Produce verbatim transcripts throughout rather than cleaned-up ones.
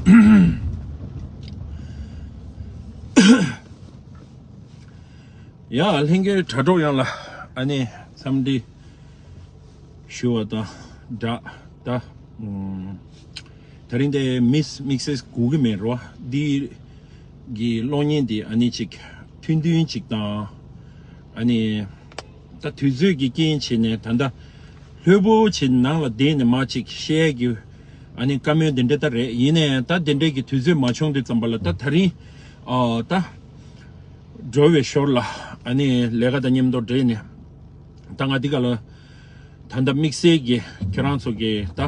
ཡ་ལྷན་རྒྱས་དྲ་གྲོགས་ཡོངས་ལ་ཨ་ནི་འཚམས་འདྲི་ཞུ་བ་དང་སྦྲགས་ད། ཨུམ། དེ་རིང་དེ་མིས་དམིགས་བསལ་དགོས་ཀྱི་མེད་རོ། འདི་གི་གློག་བརྙན་འདི་ཨ་ནི་ཅིག་ཐུང་ཐུང་ཅིག་དང་། ཨ་ནི་ད་དུས་ཚོད་ཀྱི་རྐྱེན་བྱས་ནས་ད་ལྟ་ལྷོད་པོ་བྱས་ནང་ལ་བསྡད་ནས་མ་ཅིག་བཤད་རྒྱུ་ཨ་ནི་བཀའ་མོལ་འདི་འདྲ་ད་རེད། ཡིན་ནའི་ད་འདི་འདྲའི་གི་དུས་ཚོད་མ་བྱུང་དུས་ཙམ་པ་ལ་ད་དེ་རིང་ཨ་ད་འགྲོ་བའི་ཞོར་ལ་ཨ་ནི་ལས་ཀ་དང་མཉམ་དུ་འབྲེལ་ནས་ད་ང་འདི་ག་ལ་ད་ལྟ་དམིགས་བསལ་གྱི་ཁྱེད་རང་ཚོ་གི་ད་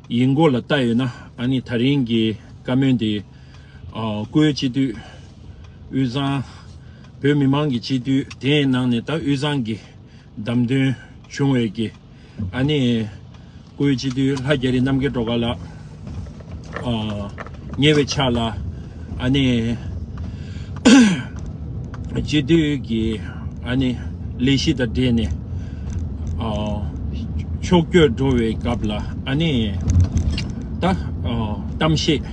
ཡིག་མགོ་ལ་ལྟ་ཡོད་ན་ཨ་ནི་དེ་རིང་གི་བཀའ་མོལ་འདི་ཨ་བཀུར་འོས་སྤྱི་འཐུས་དབུས་གཙང་བོད་མི་མང་གི་སྤྱི་འཐུས་དེའི་ནང་ནས་ད་དབུས་གཙང་གི་བདམས་ཐོན་བྱུང་བའི་གི་ཨ་ནི་བཀུར་འོས་སྤྱི་འཐུས་ལྷ་རྒྱ་རི་རྣམ་རྒྱལ་སྒྲོལ་དཀར་ལགས་ཨ་ཉེ་བའི་ཆར་ལ་ཨ་ནི་སྤྱི་འཐུས་ཀྱི་ཨ་ནི་ལས་གཞི་དང་འབྲེལ་ནས་ཨ་ཕྱོགས་བསྐྱོད་འགྲོ་བའི་སྐབས་ལ་ཨ་ནི་ད་ཨ་གཏམ་བཤད་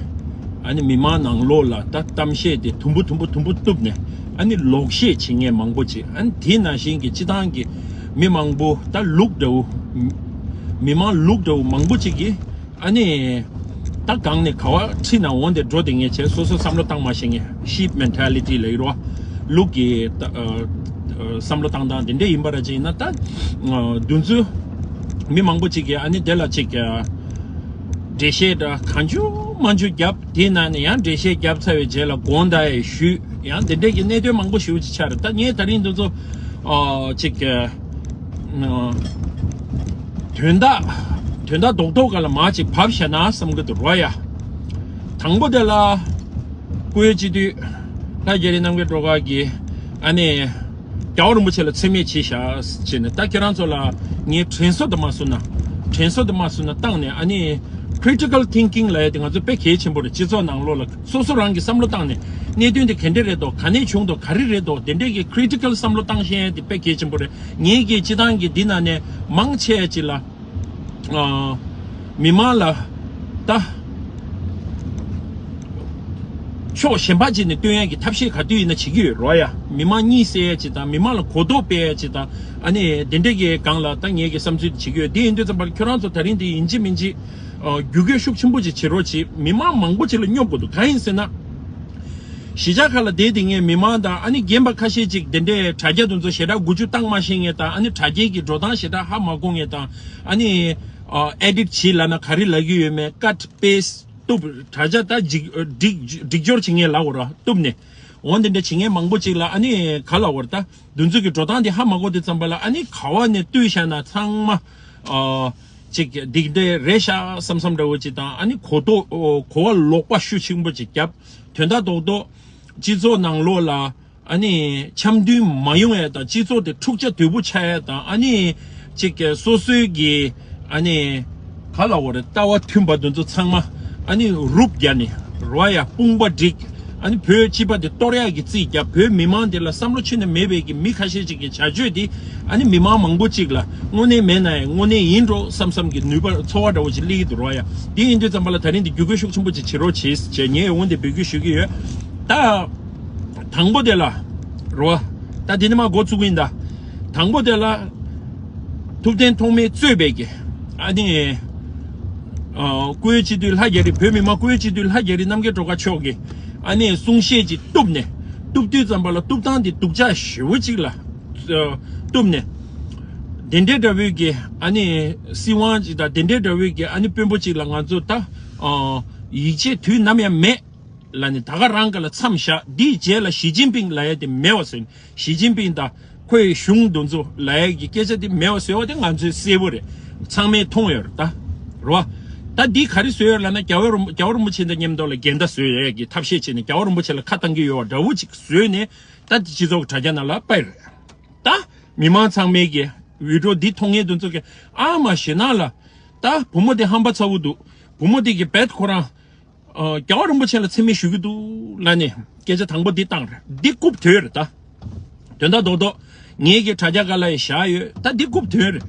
ཨ་ནི་མི་མང་ནང་ལོགས་ལ་ད་གཏམ་བཤད་དེ་དུམ་བུ་དུམ་བུ་དུམ་བུ་གཏུབ་ནས་ཨ་ནི་ལོག་བཤད་བྱེད་མཁན་མང་པོ་ཅིག་ཨ་ནི་དེ་ནང་བཞིན་གྱི་སྤྱི་བཏང་གི་མི་མང་པོ་ད་ལུག་འདྲ་བོ་མི་མང་ལུག་འདྲ་བོ་མང་པོ་ཅིག་གིས་ཨ་ནི་ད་གང་ནས་ག་བ་ཁྲིད་ན་འོང་དེ་འགྲོ་དེ་ངས་བྱས་སོ་སོ་བསམ་བློ་བཏང་མ་ཤེས་ངས་sheep mentality ལ་ཡོད་རོ། ལུག་གི་ད་ཨ་ཨ་བསམ་བློ་བཏང་སྟངས་དེ་འདྲ་ཡིན་པ་ར་ཅིག་ཡིན་ན་ད་ཨ་འདུ་འཛི་མི་མང་པོ་ཅིག་གིས་ཨ་ནི་དེ་ལ་ཅིག་ཨ་འགྲེལ་བཤད་འདྲ་གང་བྱུང་མང་བྱུང་བརྒྱབ། དེའི་ནང་ནས་ཡང་འགྲེལ་བཤད་བརྒྱབ་ཚར་བའི་རྗེས་ལ་དགོངས་དག་ཡང་ཞུས། ཡང་དེ་འདྲས་ཀྱི་གནད་དོན་མང་པོ་ཞེ་པོ་ཅིག་ཆགས་རེད། ད་ངས་ད་རིང་འདི་ཚོ་ཨ་ཅིག་ཨ་དོན་དག་དོན་དག་རྡོག་རྡོག་ག་ལ་མ་ཅིག་བབས་བཞག་ན་བསམ་གི་འདུག་རོ་ཡ། དང་པོ་དེ་ལ་བཀུར་འོས་སྤྱི་འཐུས་ལྷ་རྒྱ་རི་རྣམ་རྒྱལ་སྒྲོལ་དཀར་གྱིས་ཨ་ནི་རྒྱལ་བ་རིན་པོ་ཆེ་ལ་མཚན་སྨད་བྱས་བཞག་ཅེས་ནས། ད་ཁྱེད་རང་ཚོ་ལ་ངས་དྲན་གསོ་དུ་མ་བཟོ་ན་དྲན་གསོ་དུ་མ་བཟོ་ན་བཏང་ནས་ཨ་ནི་critical thinking ལབ་ཡ་དེ་ང་ཚོ་དཔེ་གལ་ཆེན་པོ་རེད། སྤྱི་ཚོགས་ནང་ལོགས་ལ་སོ་སོ་རང་གི་བསམ་བློ་བཏང་ནས་གནད་དོན་དེ་ག་འདྲ་རེད་དོ། ག་ནས་བྱུང་དོ། ག་རེ་རེད་དོ། དེ་འདྲས་ཀྱི་critical བསམ་བློ་བཏང་ཤེས་ཡ་དེ་དཔེ་གལ་ཆེན་པོ་རེད། ངས་ཀྱི་སྤྱི་བཏང་གི་འདི་ནང་ནས་མང་ཆེ་ཅིག་ལ་ཨ་མི་མང་ལ་ད་ཕྱོགས་གཞན་པ་ཅིག་ནས་སྟོན་ཡ་གི་ཐབས་ཤེས་ག་དུས་ཡིན་ན་བྱེད་ཀྱི་ཡོད་རོ་ཡ། མི་མང་གཉིད་སད་ཡ་ཅིག་དང་མི་མང་ལ་གོ་རྟོགས་སྤེལ་ཡ་ཅིག་དང་ཨ་ནི་དེ་འདྲས་ཀྱི་སྒང་ལ་ད་ངས་ཀྱི་བསམ་ཚུལ་དེ་བྱེད་ཀྱི་ཡོད། དེ་ཡིན་དུས་ཙམ་པར་ཁྱོད་རང་ཚོ་ད་རིང་དེ་ཡིན་གཅིག་མིན་གཅིག་ཨ་བརྒྱུད་སྐུལ་ཤུགས་ཆེན་པོ་ཅིག་བྱེད་རོགས་བྱེད། མི་མང་མང་པོ་ཅིག་ལ་སྙོབ་དགོས་འདུག་གང་ཡིན་ཟེར་ན། གཞིས་ཆགས་ཁག་ལ་བསྡད་དེ་ངས་མི་མང་དང་ཨ་ནི་རྒན་པ་ཁ་ཤས་ཅིག་དེ་འདྲའི་དྲ་རྒྱ་དེ་ཚོ་ཞེ་དྲག་འགུལ་སྐྱོད་བཏང་མ་ཤེས་མཁན་དང་ཨ་ནི་དྲ་རྒྱའི་གི་འགྲོ་སྟངས་ཞེ་དྲག་ཧ་མ་གོ་མཁན་དང་ཨ་ནི་ཨ་edit བྱེད་ལབ་ན་ག་རེ་ལབ་ཀྱི་ཡོད་མེད། cut paste གཏུབ། དྲ་རྒྱ་ད་འཇིག་སྒྲིག་སྒྲིག་སྦྱོར་བྱེད་མཁན་ལབ་དགོས་ར། གཏུབ་ནས་འོང་དེ་འདྲ་བྱེད་མཁན་མང་པོ་ཅིག་ལ་ཨ་ནི་ག་ལབ་དགོས་ར། ད་དེ་ཚོ་གི་འགྲོ་སྟངས་དེ་ཧ་མ་གོ་དུས་ཙམ་པ་ལ་ཨ་ནི་ག་བ་ནས་བཏུས་བཞག་ན་ཚང་མ་ཨ་ཅིག་འདི་འདྲ་རེད་ཤག་བསམ་བསམ་འདྲ་བོ་ཅིག་དང་ཨ་ནི་གོ་རྟོགས་གོ་བ་ལོག་པ་ཤུགས་ཆེན་པོ་ཅིག་བརྒྱབ། དོན་དག་རྡོག་རྡོག་སྤྱི་ཚོགས་ནང་ལོགས་ལ་ཨ་ནི་འཆམ་མཐུན་མ་ཡོང་ཡ་དང་སྤྱི་ཚོགས་དེ་འཁྲུག་ཆ་དོད་པོ་ཆགས་ཡ་དང་ཨ་ནི་ཅིག་སོ་སོའི་གི་ཨ་ནི་ག་ལབ་དགོས་རེད། ལྟ་བ་མཐུན་པ་དེ་ཚོ་ཚང་མ་ཨ་ནི་རུབ་རྒྱག་ནས་རོ་ཡ་དཔུང་པ་སྒྲིག་ཨ་ནི་བོད་སྤྱི་པ་དེ་གཏོར་ཡག་གི་རྩིས་རྒྱབ། བོད་མི་མང་དེ་ལ་བསམ་བློ་ཁྱོན་ནས་མེད་པའི་གི་མི་ཁ་ཤས་ཅིག་གི་བྱ་སྤྱོད་དེ་ཨ་ནི་མི་མང་མང་པོ་ཅིག་ལ་དངོས་གནས་མེད་ན་ཡང་དངོས་གནས་ཡིན་འགྲོ་བསམ་བསམ་གྱི་ནུས་པ་ཚོར་བ་འདྲ་བོ་ཞིག་སླེབས་ཀྱི་འདུག་རོ་ཡ། དེ་ཡིན་དུས་ཙམ་པ་ལ་ད་རིང་འདི་བརྒྱུད་སྐུལ་ཤུགས་ཆེན་པོ་ཅིག་བྱེད་རོགས་བྱེད་ཅེས་ངས་འོང་དེ་འབོད་སྐུལ་ཞུ་གི་ཡོད། ད་དང་པོ་དེ་ལ་རོ་ད་དེ་ནི་མ་འགོ་ཚུགས་ཀྱི་ཡིན་ད། དང་པོ་དེ་ལ་ཐུབ་བསྟན་ཐོགས་མེད་གཙོས་པའི་གི་ཨ་ནི་ཨ་བཀུར་འོས་སྤྱི་འཐུས་ལྷ་རྒྱ་རི་བོད་མི་མང་བཀུར་འོས་སྤྱི་འཐུས་ལྷ་རྒྱ་རི་རྣམ་རྒྱལ་སྒྲོལ་དཀར་མཆོག་གི་ཨ་ནི་གསུང་བཤད་ཅིག་གཏུབ་ནས་གཏུབ་དུས་ཙམ་པ་ལ་གཏུབ་སྟངས་དེ་སྡུག་ཅག་ཞེ་པོ་ཅིག་ལ་ཨ་གཏུབ་ནས་དེ་འདྲའི་འདྲ་བོའི་གི་ཨ་ནི་སྲིད་དབང་ཅིག་དང་དེ་འདྲའི་འདྲ་བོའི་གི་ཨ་ནི་དཔོན་པོ་ཅིག་ལ་ང་ཚོ་ད་ཨ་ཡིད་ཆེས་དུས་ནམ་ཡང་མེད་ལ་ནི་ད་ག་རང་ག་ལ་མཚམས་བཞག་འདིའི་རྗེས་ལ་ཞི་ཅིན་ཕིང་ལ་ཡ་དེ་མེད་པ་ཟེར། ཞི་ཅིན་ཕིང་དང་ཁོའི་གཞུང་དེ་ཚོ་ལ་ཡ་གི་སྐད་ཆ་དེ་མེད་པ་བཟོས་པ་དེ་ང་ཚོས་གསལ་པོ་རེད། ཚང་མས་མཐོང་ཡོད་རེད་ད། རེད་བ། ད་འདི་ག་རེ་བཟོས་ཡོད་ལབ་ན་རྒྱལ་བ་རིན་རྒྱལ་བ་རིན་པོ་ཆེ་དང་མཉམ་དུ་ལ་འགལ་ཟླ་བཟོས་ཡོད་ཀྱི་ཐབས་ཤེས་བྱས་ནས་རྒྱལ་བ་རིན་པོ་ཆེ་ལ་ཁ་བཏང་གི་ཡོད་པ་འདྲ་བོ་ཅིག་བཟོས་ནས་ད་སྤྱི་ཚོགས་དྲ་རྒྱ་ནང་ལ་སྤེལ་རེད། ད་མི་མང་ཚང་མས་ཀྱི་བི་ཌི་ཡོ་འདི་མཐོང་མཁན་དེ་ཚོ་གི་ཨ་མ་ཞེད་སྣང་ལ་ད་བུ་མོ་དེ་ཧམ་པ་ཚ་བོ་འདུག་བུ་མོ་དེ་གི་བེད་ཁོ་རང་། ཨ་རྒྱལ་བ་རིན་པོ་ཆེ་ལ་མཚན་སྨད་ཞུ་གི་འདུག་ལབ་ནས་སྐད་ཆ་དང་པོ་འདི་བཏང་རེད། འདི་རྐུབ་དོད་རེད་ད། དོན་དག་རྡོག་རྡོག་ངེད་ཀྱི་དྲ་རྒྱ་སྒང་ལ་ཡང་བཞག་ཡོད། ད་འདི་རྐུབ་དོད་རེད།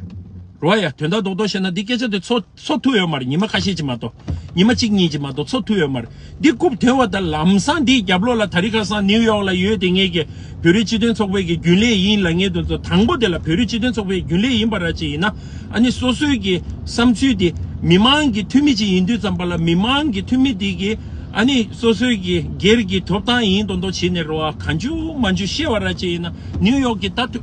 རོ་ཡ། དོན་དག་རྡོག་རྡོག་བཤད་ན་འདི་སྐད་ཆ་དེ་ཚོ་ཚོ་ཐུབ་ཡོད་མ་རེད། ཉི་མ་ཁ་ཤས་ཅིག་མ་གཏོགས། ཉི་མ་གཅིག་གཉིས་ཅིག་མ་གཏོགས་ཚོ་ཐུབ་ཡོད་མ་རེད། འདི་རྐུབ་དོན་བ་དང་ལམ་སང་འདིའི་རྒྱབ་ལོགས་ལ་དེ་རིང་ཁ་སང་ནིའུ་ཡོག་ལ་ཡོད་དེ་ངེད་ཀྱི་བོད་རིགས་སྤྱི་མཐུན་ཚོགས་པའི་གི་རྒྱུན་ལས་ཡིན་ལབ་མཁན་དེ་ཚོ། དང་པོ་དེ་ལ་བོད་རིགས་སྤྱི་མཐུན་ཚོགས་པའི་རྒྱུན་ལས་ཡིན་པ་ར་ཅིག་ཡིན་ན། ཨ་ནི་སོ་སོའི་གི་བསམ་ཚུལ་དེ་མི་མང་གི་འཐུས་མི་ཅིག་ཡིན་དུས་ཙམ་པ་ལ། མི་མང་གི་འཐུས་མི་དེ་གི་ཨ་ནི་སོ་སོའི་གི་སྒེར་གྱི་ཐོབ་ཐང་ཡིན་མདོག་མདོག་བྱས་ནས་རོ། གང་བྱུང་མང་བྱུང་བཤད་པ་ར་ཅིག་ཡིན་ན། ནིའུ་ཡོག་གི་ད་དུ་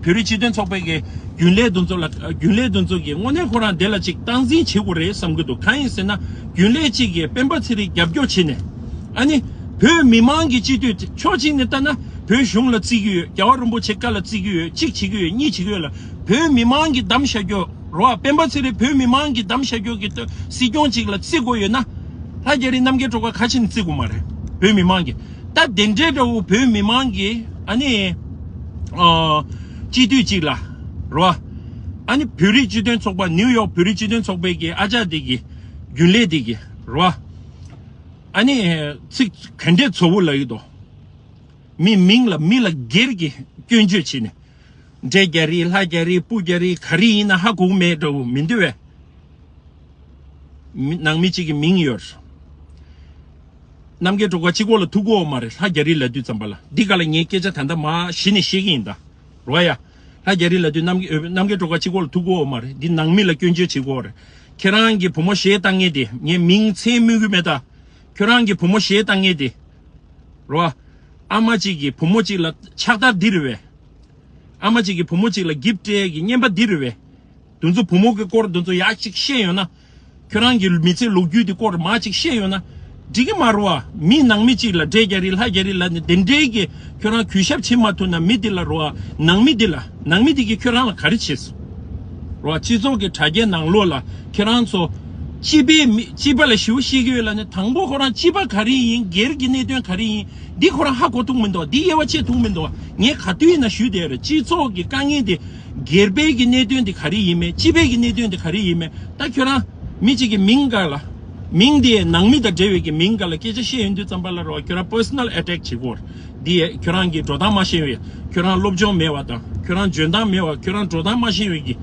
བོད་རིགས་སྤྱི་མཐུན་ཚོགས་པའི་གི་རྒྱུན་ལས་དེ་ཚོ་ལ། རྒྱུན་ལས་དེ་ཚོ་གི་དངོས་གནས་ཁོ་རང་དེ་ལ་ཅིག་སྟངས་འཛིན་བྱེད་དགོས་རེད་བསམ་གི་འདུག་གང་ཡིན་ཟེར་ན། རྒྱུན་ལས་གཅིག་གིས་སྤེན་པ་ཚེ་རིང་རྒྱབ་སྐྱོར་བྱས་ནས། ཨ་ནི་བོད་མི་མང་གི་སྤྱི་འཐུས། ཕྱོགས་གཅིག་ནས་ལྟ་ན་བོད་གཞུང་ལ་བརྩི་གི་ཡོད། རྒྱལ་བ་རིན་པོ་ཆེ་བཀའ་ལ་བརྩི་གི་ཡོད། གཅིག་བྱེད་ཀྱི་ཡོད། གཉིས་བྱེད་ཀྱི་ཡོད་ལ། བོད་མི་མང་གི་གདམ་བཞག་རྒྱུ་རོ། སྤེན་པ་ཚེ་རིང་བོད་མི་མང་གི་གདམ་བཞག་རྒྱུ་གི་སྲིད་སྐྱོང་གཅིག་ལ་བརྩི་དགོས་ཡོད་ན། ལྷ་རྒྱ་རི་རྣམ་རྒྱལ་སྒྲོལ་དཀར་ག་ཕྱིན་བརྩི་དགོས་མ་རེད། བོད་མི་མང་གི། ད་དེ་འདྲའི་འདྲ་བོ་བོད་མི་མང་གི་ཨ་ནི་ཨ་སྤྱི་འཐུས་གཅིག་ལ་རོ། ཨ་ནི་བོད་རིགས་སྤྱི་མཐུན་ཚོགས་པ། ནིའུ་ཡོག་བོད་རིགས་སྤྱི་མཐུན་ཚོགས་པའི་གི་ཨ་ཅག་དེ་གི་རྒྱུན་ལས་དེ་གི་རོ། ཨ་ནི་ཚིག་ག་འདྲས་ཚོ་བོ་ལ་ཡོད་དོ། མི་མིང་ལ། མི་ལ་སྒེར་གྱི་སྐྱོན་བརྗོད་བྱས་ནས། འདྲེ་རྒྱ་རི། ལྷ་རྒྱ་རི། སྤུ་རྒྱ་རི། ག་རེ་ཡིན་ན་ཧ་གོ་མེད་འདྲ་བོ་མི་འདུག་བས། མི་ནང་མི་གཅིག་གི་མིང་ཡོད། རྣམ་རྒྱལ་སྒྲོལ་དཀར་གཅིག་པོ་ལ་ཐུག་གོ་མ་རེད། ལྷ་རྒྱ་རི་ལབ་དུས་ཙམ་པ་ལ། འདི་ག་ལ་ངས་སྐད་ཆ་ད་ལྟ་མ་གཞི་ནས་བཤད་ཀྱི་ཡིན་ད། རོ་ཡ། ལྷ་རྒྱ་རི་ལབ་དུས་རྣམ་རྒྱལ་རྣམ་རྒྱལ་སྒྲོལ་དཀར་གཅིག་པོ་ལ་ཐུག་གོ་མ་རེད། འདི་ནང་མི་ལ་སྐྱོན་བརྗོད་བྱེད་གོ་རེད། ཁྱེད་རང་གི་བུ་མོ་གཞས་བཏང་མཁན་དེ། ངས་མིང་མཚན་སྨོས་གི་མེད་ད། ཁྱོད་རང་གི་བུ་མོ་གཞས་བཏང་མཁན་དེ། རོ། ཨ་མ་གཅིག་གིས་བུ་མོ་གཅིག་ལ་ཕྱག་དར་འདི་རེད་བས། ཨ་མ་གཅིག་གིས་བུ་མོ་གཅིག་ལ་གིབ་སྤྲད་ཀྱི་བརྙན་པ་འདི་རེད་བས། དེ་ཚོ་བུ་མོ་གི་སྐོར་དེ་ཚོ་ཡག་ཅིག་ཤེས་ཡོད་ན། ཁྱོད་རང་གི་མི་ཚེ་ལོ་རྒྱུས་དེ་སྐོར་མ་ཅིག་ཤེས་ཡོད་ན། འགྲིག་གི་མ་རེད་བ། མི་ནང་མི་གཅིག་ལ་འདྲེ་རྒྱ་རི་ལྷ་རྒྱ་རི་ལབ་ནས་དེ་འདྲའི་གི་ཁྱོད་རང་གུས་ཞབས་བྱེད་མ་ཐུབ་ན། མི་དེ་ལ་རེད་བ། ནང་མི་དེ་ལ། ནང་མི་དེ་གིས་ཁྱོད་རང་ལ་ག་རེ་བྱས་སོང་། རོ། སྤྱི་ཚོགས་ཀྱི་དྲ་རྒྱའི་ནང་ལོགས་ལ་ཁྱེད་རང་ཚོ་སྤྱི་པའི་མི། སྤྱི་པ་ལ་ཞེ་པོ་བཤད་ཀྱི་ཡོད་ལབ་ནས། དང་པོ་ཁོ་རང་སྤྱི་པ་ག་རེ་ཡིན། སྒེར་གྱི་གནད་དོན་ག་རེ་ཡིན། འདི་ཁོ་རང་ཧ་གོ་ཐུབ་མི་འདུག་འདི་དབྱེ་བ་ཕྱེ་ཐུབ་མི་འདུག་ངས་ག་དུས་ཡིན་ན་ཞུས་བསྡད་ཡོད་རེད། སྤྱི་ཚོགས་ཀྱི་དཀའ་ངལ་དེ། སྒེར་པའི་གི་གནད་དོན་དེ་ག་རེ་ཡིན་མིན། སྤྱི་པའི་གི་གནད་དོན་དེ་ག་རེ་ཡིན་མིན། ད་ཁྱོད་རང་མི་གཅིག་གི་མིང་སྒང་ལ། མིང་དེ་ནང་མི་དང་འབྲེལ་བའི་གི་མིང་སྒང་ལ་སྐད་ཆ་བཤད་ཡོང་དུས་ཙམ་པ་ལ་རོ། ཁྱོད་རང་པར་སོ་ནལ་ཨེ་ཊེག་བྱེད་ཀྱི་ཡོད་རེད། འདི་ཡས་ཁྱོད་རང་གི་འགྲོ་སྟངས་མ་ཤེས་པའི། ཁྱོད་རང་སློབ་སྦྱོང་མེད་པ་དང་། ཁྱོད་རང་འཇོན་ཐང་མེད་པ། ཁྱོད་རང་འགྲོ་སྟངས་མ་ཤེས་པའི་གི་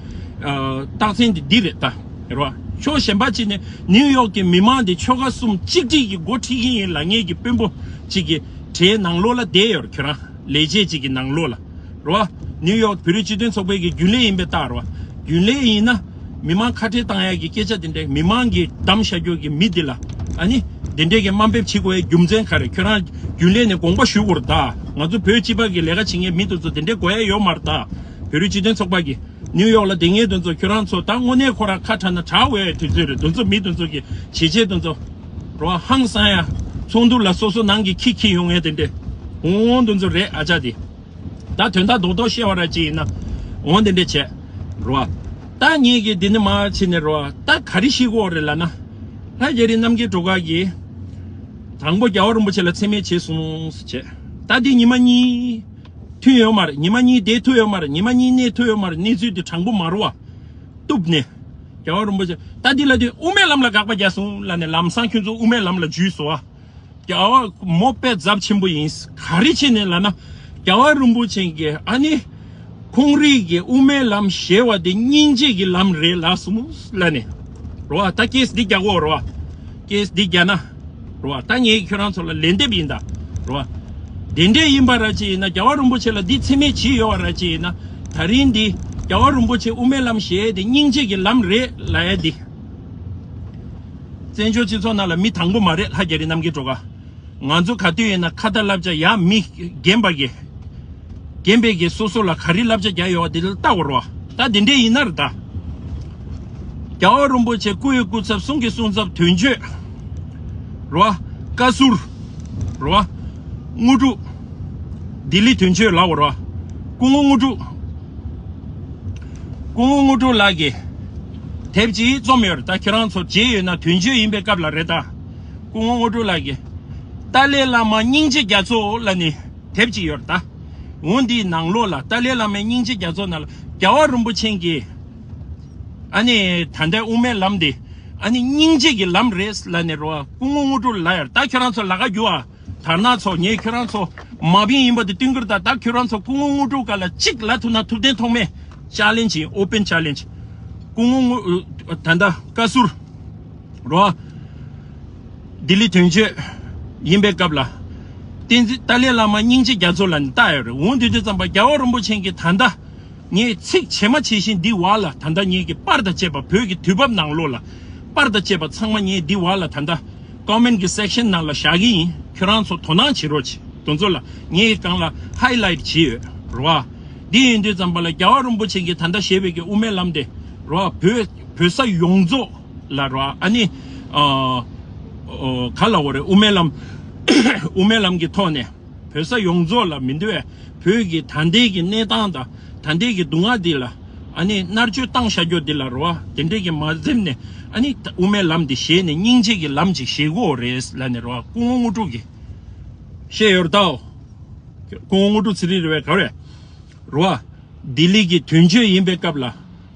ཨ་རྟགས་མཚན་དེ་འདི་རེད་ད། རེད་བ། ཕྱོགས་གཞན་པ་གཅིག་ནས་ནིའུ་ཡོག་གི་མི་མང་དེ་ཆོལ་ཁ་གསུམ་གཅིག་སྒྲིལ་གྱི་འགོ་ཁྲིད་ཀྱི་ཡིན་ལབ་མཁན་གྱི་དཔོན་པོ་གཅིག་གི་གྲས་ནང་ལོགས་ལ་བསྡད་ཡོད་རེད། ཁྱོད་རང་ལས་བྱེད་གཅིག་གི་ནང་ལོགས་ལ། རེད་བ། ནིའུ་ཡོག་བོད་རིགས་སྤྱི་མཐུན་ཚོགས་པའི་གི་རྒྱུན་ལས་ཡིན་པའི་རྟགས་རེད་བ། རྒྱུན་ལས་ཡིན་ན། མི་མང་ཁ་བྲལ་བཏང་ཡག་གི་སྐད་ཆ་དེ་འདྲ། མི་མང་གི་གདམ་བཞག་རྒྱུ་གི་མི་འདི་ལ། ཨ་ནི་དེ་འདྲས་ཀྱི་དམའ་འབེབས་བྱེད་དགོས་ཡའི་རྒྱུ་མཚན་ག་རེ། ཁྱོད་རང་རྒྱུན་ལས་ནས་དགོངས་པ་ཞུ་དགོས་རེད་ད། ང་ཚོ་བོད་སྤྱི་པ་གི་ལས་ཀ་བྱེད་མཁན་མི་དེ་ཚོ་དེ་འདྲས་དགོས་ཡ་ཡོད་མ་རེད་ད། བོད་རིགས་སྤྱི་མཐུན་ཚོགས་པ་གི་ནིའུ་ཡོག་ལ་བསྡད་མཁན་དེ་ཚོ། ཁྱོད་རང་ཚོ་ད་དངོས་གནས་ཁོ་རང་ཁ་གྲག་ན་གྲག་འོས་དུས་ཚོད་རེད། དེ་ཚོ་མི་དེ་ཚོ་གི་བྱས་རྗེས་དེ་ཚོ་རོ། ཧང་སང་ཡ། ཚོགས་འདུ་ལ་སོ་སོ་ནང་གི་ཁྱི་ཁྱི་ཡོང་ཡ་དེ་འདྲས། འོང་དེ་ཚོ་རེད་ཨ་ཅག་དེ། ད་དོན་དག་རྡོག་རྡོག་བཤད་པ་ར་ཅིག་ཡིན་ན། འོང་དེ་འདྲས་བྱས། རོ། ད་ངེད་ཀྱིས་འདི་ནས་མར་ཕྱིན་ནས་རོ། ད་ག་རེ་ཤེས་ཀྱི་ཡོད་རེད་ལབ་ན། ལྷ་རྒྱ་རི་རྣམ་རྒྱལ་སྒྲོལ་དཀར་གྱིས། དང་པོ་རྒྱལ་བ་རིན་པོ་ཆེ་ལ་མཚན་སྨད་བྱས་སོང་ཟེར་བྱས། ད་འདི་ཉི་མ་གཉིས་ཐོན་ཡོད་མ་རེད། ཉི་མ་གཉིས་བསྡད་ཐུབ་ཡོད་མ་རེད། ཉི་མ་གཉིས་གནས་ཐུབ་ཡོད་མ་རེད། གནས་ཚུལ་འདི་དྲང་པོ་མ་རེད་བ། གཏུབ་ནས། རྒྱལ་བ་རིན་པོ་ཆེ་ད་འདི་ལ་དེ་དབུ་མའི་ལམ་ལ་དགག་པ་རྒྱག་སོང་ལབ་ནས་ལམ་སང་ཁྱོད་ཚོ་དབུ་མའི་ལམ་ལ་འཇུས་སོང་བ། རྒྱལ་བ་མོ་དཔེ་ཚབས་ཆེན་པོ་ཡིན། ག་རེ་བྱས་ནས་ལབ་ན། རྒྱལ་བ་རིན་པོ་ཆེ་གིས་ཨ་ནི། ཁོང་རང་གི་དབུ་མའི་ལམ་ཞེས་པ་དེ་སྙིང་རྗེ་གི་ལམ་རེད་ལབ་སོང་ལབ་ནས། རོ། ད་ཀེ་སི་འདི་རྒྱག་གོ་རོ། ཀེ་སི་འདི་རྒྱག་ན། རོ། ད་ངས་ཁྱོད་རང་ཚོ་ལ་ལན་འདེབས་ཡིན་ད། རོ། དེ་འདྲས་ཡིན་པ་ར་ཅིག་ཡིན་ན། རྒྱལ་བ་རིན་པོ་ཆེ་ལ་འདི་མཚན་སྨད་བྱས་ཡོད་པ་ར་ཅིག་ཡིན་ན། ད་རིང་འདི་རྒྱལ་བ་རིན་པོ་ཆེ་དབུ་མའི་ལམ་ཞེས་དེ་སྙིང་རྗེ་གི་ལམ་རེད་ལབ་ཡ་འདི། བཙན་བྱོལ་སྤྱི་ཚོགས་ནང་ལ་མི་དང་པོ་མ་རེད། ལྷ་རྒྱ་རི་རྣམ་རྒྱལ་སྒྲོལ་དཀར། ང་ཚོ་ག་དུས་ཡིན་ན་ཁ་ཏ་བསླབ་བྱ་ཡ་མི་རྒན་པ་གི། རྒན་པས་གི་སོ་སོ་ལ་ག་རེ་བསླབ་བྱ་རྒྱག་ཡོད་པ་དེ་ལ་ལྟ་དགོས་རེད་བ། ད་དེ་འདྲས་ཡིན་ན་རེད་ད། རྒྱལ་བ་རིན་པོ་ཆེ་སྐུ་ཡི་སྐུ་ཚབ། གསུང་གི་གསུང་ཚབ། དོན་གཅོད། རེད་བ། བཀའ་ཟུར། རེད་བ། དངོས་གྲུབ། ལྡི་ལི་དོན་གཅོད་ལབ་དགོས་རེད་བ། སྐུ་ངོ་དངོས་གྲུབ། སྐུ་ངོ་དངོས་གྲུབ་ལགས་ཀྱིས་དེབ་ཅིག་རྩོམ་ཡོད་རེད། ད་ཁྱེད་རང་ཚོ་མཇལ་ཡོད་ན། དོན་གཅོད་ཡིན་པའི་སྐབས་ལ་རེད་ད། སྐུ་ངོ་དངོས་གྲུབ་ལགས་ཀྱིས། ཏཱ་ལའི་བླ་མ་སྙིང་རྗེ་རྒྱ་མཚོ་ལབ་ནས་དེབ་ཅིག་ཡོད་རེད་ད། འོ་འདིའི་ནང་ལོགས་ལ། ཏཱ་ལའི་བླ་མའི་སྙིང་རྗེ་རྒྱ་མཚོ་ནང་ལ་རྒྱལ་བ་རིན་པོ་ཆེ་གིས། ཨ་ནི་ད་ལྟའི་དབུ་མའི་ལམ་འདི་ཨ་ནི་སྙིང་རྗེ་གི་ལམ་རེད་ལབ་ནས་རེད་བ། སྐུ་ངོ་དངོས་གྲུབ་ལབ་ཡ་རེད། ད་ཁྱོད་རང་ཚོ་ལ་ཁ་རྒྱུག་ཨ། དར་ནག་ཚོ། ངས་ཁྱོད་རང་ཚོ་མ་བིན་ཡིན་པ་དེ་སྟོན་གི་རེད་ད། ད་ཁྱོད་རང་ཚོ་སྐུ་ངོ་དངོས་གྲུབ་སྒང་ལ་གཅིག་ལབ་ཐུབ་ན་ཐུབ་བསྟན་ཐོགས་མེད། ཅལ་ལེན་ཇི་ཡིན། ཨོ་པན་ཅལ་ལེན་ཇི། སྐུ་ངོ་ངུ་ད་ལྟ་བཀའ་ཟུར་རོ། ལྡི་ལི་དོན་གཅོད་ཡིན་པའི་སྐབས་ལ། བསྟན་འཛིན་ཏཱ་ལའི་བླ་མ་སྙིང་རྗེ་རྒྱ་མཚོ་ལ་ནི་ལྟ་ཡོད་རེད། འོང་དུས་དུས་ཙམ་པ་རྒྱལ་བ་རིན་པོ་ཆེ་གིས་ད་ལྟ་ངས་ཚིག་ཇི་མ་ཇི་བཞིན་འདི་བར་ལ་ད་ལྟ་ངེད་ཀྱི་པར་དང་བཅས་པ་བོད་ཀྱི་དུས་བབ་ནང་ལོགས་ལ་པར་དང་བཅས་པ་ཚང་མ་ངས་འདི་བར་ལ་ད་ལྟ་ཀོ་མེན་གྱི་སེག་ཤན་ནང་ལ་བཞག་གི་ཡིན། ཁྱོད་རང་ཚོ་དོ་སྣང་བྱེད་རོགས་བྱེད། དེ་ཚོ་ལ་ངས་སྒང་ལ་ཧའི་ལའིཊ་བྱས་ཡོད་རེད་བ། འདི་ཡིན་དུས་ཙམ་པ་ལ་རྒྱལ་བ་རིན་པོ་ཆེ་གིས་ད་ལྟ་བཞེས་པའི་གི་དབུ་མའི་ལམ་དེ་རེད་བ། བོད་བོད་ས་ཡོངས་རྫོགས་ལ་རེད་བ། ཨ་ནི་ཨ་ཨ་ག་ལ་འོ་རེད། དབུ་མའི་ལམ་དབུ་མའི་ལམ་གྱི་ཐོག་ནས་བོད་ས་ཡོངས་རྫོགས་ལ་མི་འདུག་བས། བོད་ཀྱི་ད་ལྟའི་གི་གནས་སྟངས་དང་ད་ལྟའི་གི་སྡུག་བསྔལ་འདི་ལ་ཨ་ནི་མནར་གཅོད་བཏང་བཞག་རྒྱུ་འདི་ལ་རེད་བ། དེ་འདྲས་ཀྱི་མ་འཛེམས་ནས་ཨ་ནི་དབུ་མའི་ལམ་འདི་བཞེས་ནས་སྙིང་རྗེ་གི་ལམ་ཅིག་བཞེས་དགོས་རེད་ལབ་ནས་རེད་བ། སྐུ་ངོ་དངོས་གྲུབ་ཀྱིས་བཤད་ཡོད་རེད་དའོ། སྐུ་ངོ་དངོས་གྲུབ་ཚེ་རིང་རེད་བས། ག་རེ་རེད་བ། ལྡི་ལི་གི་དོན་གཅོད་ཡིན་པའི་སྐབས་ལ་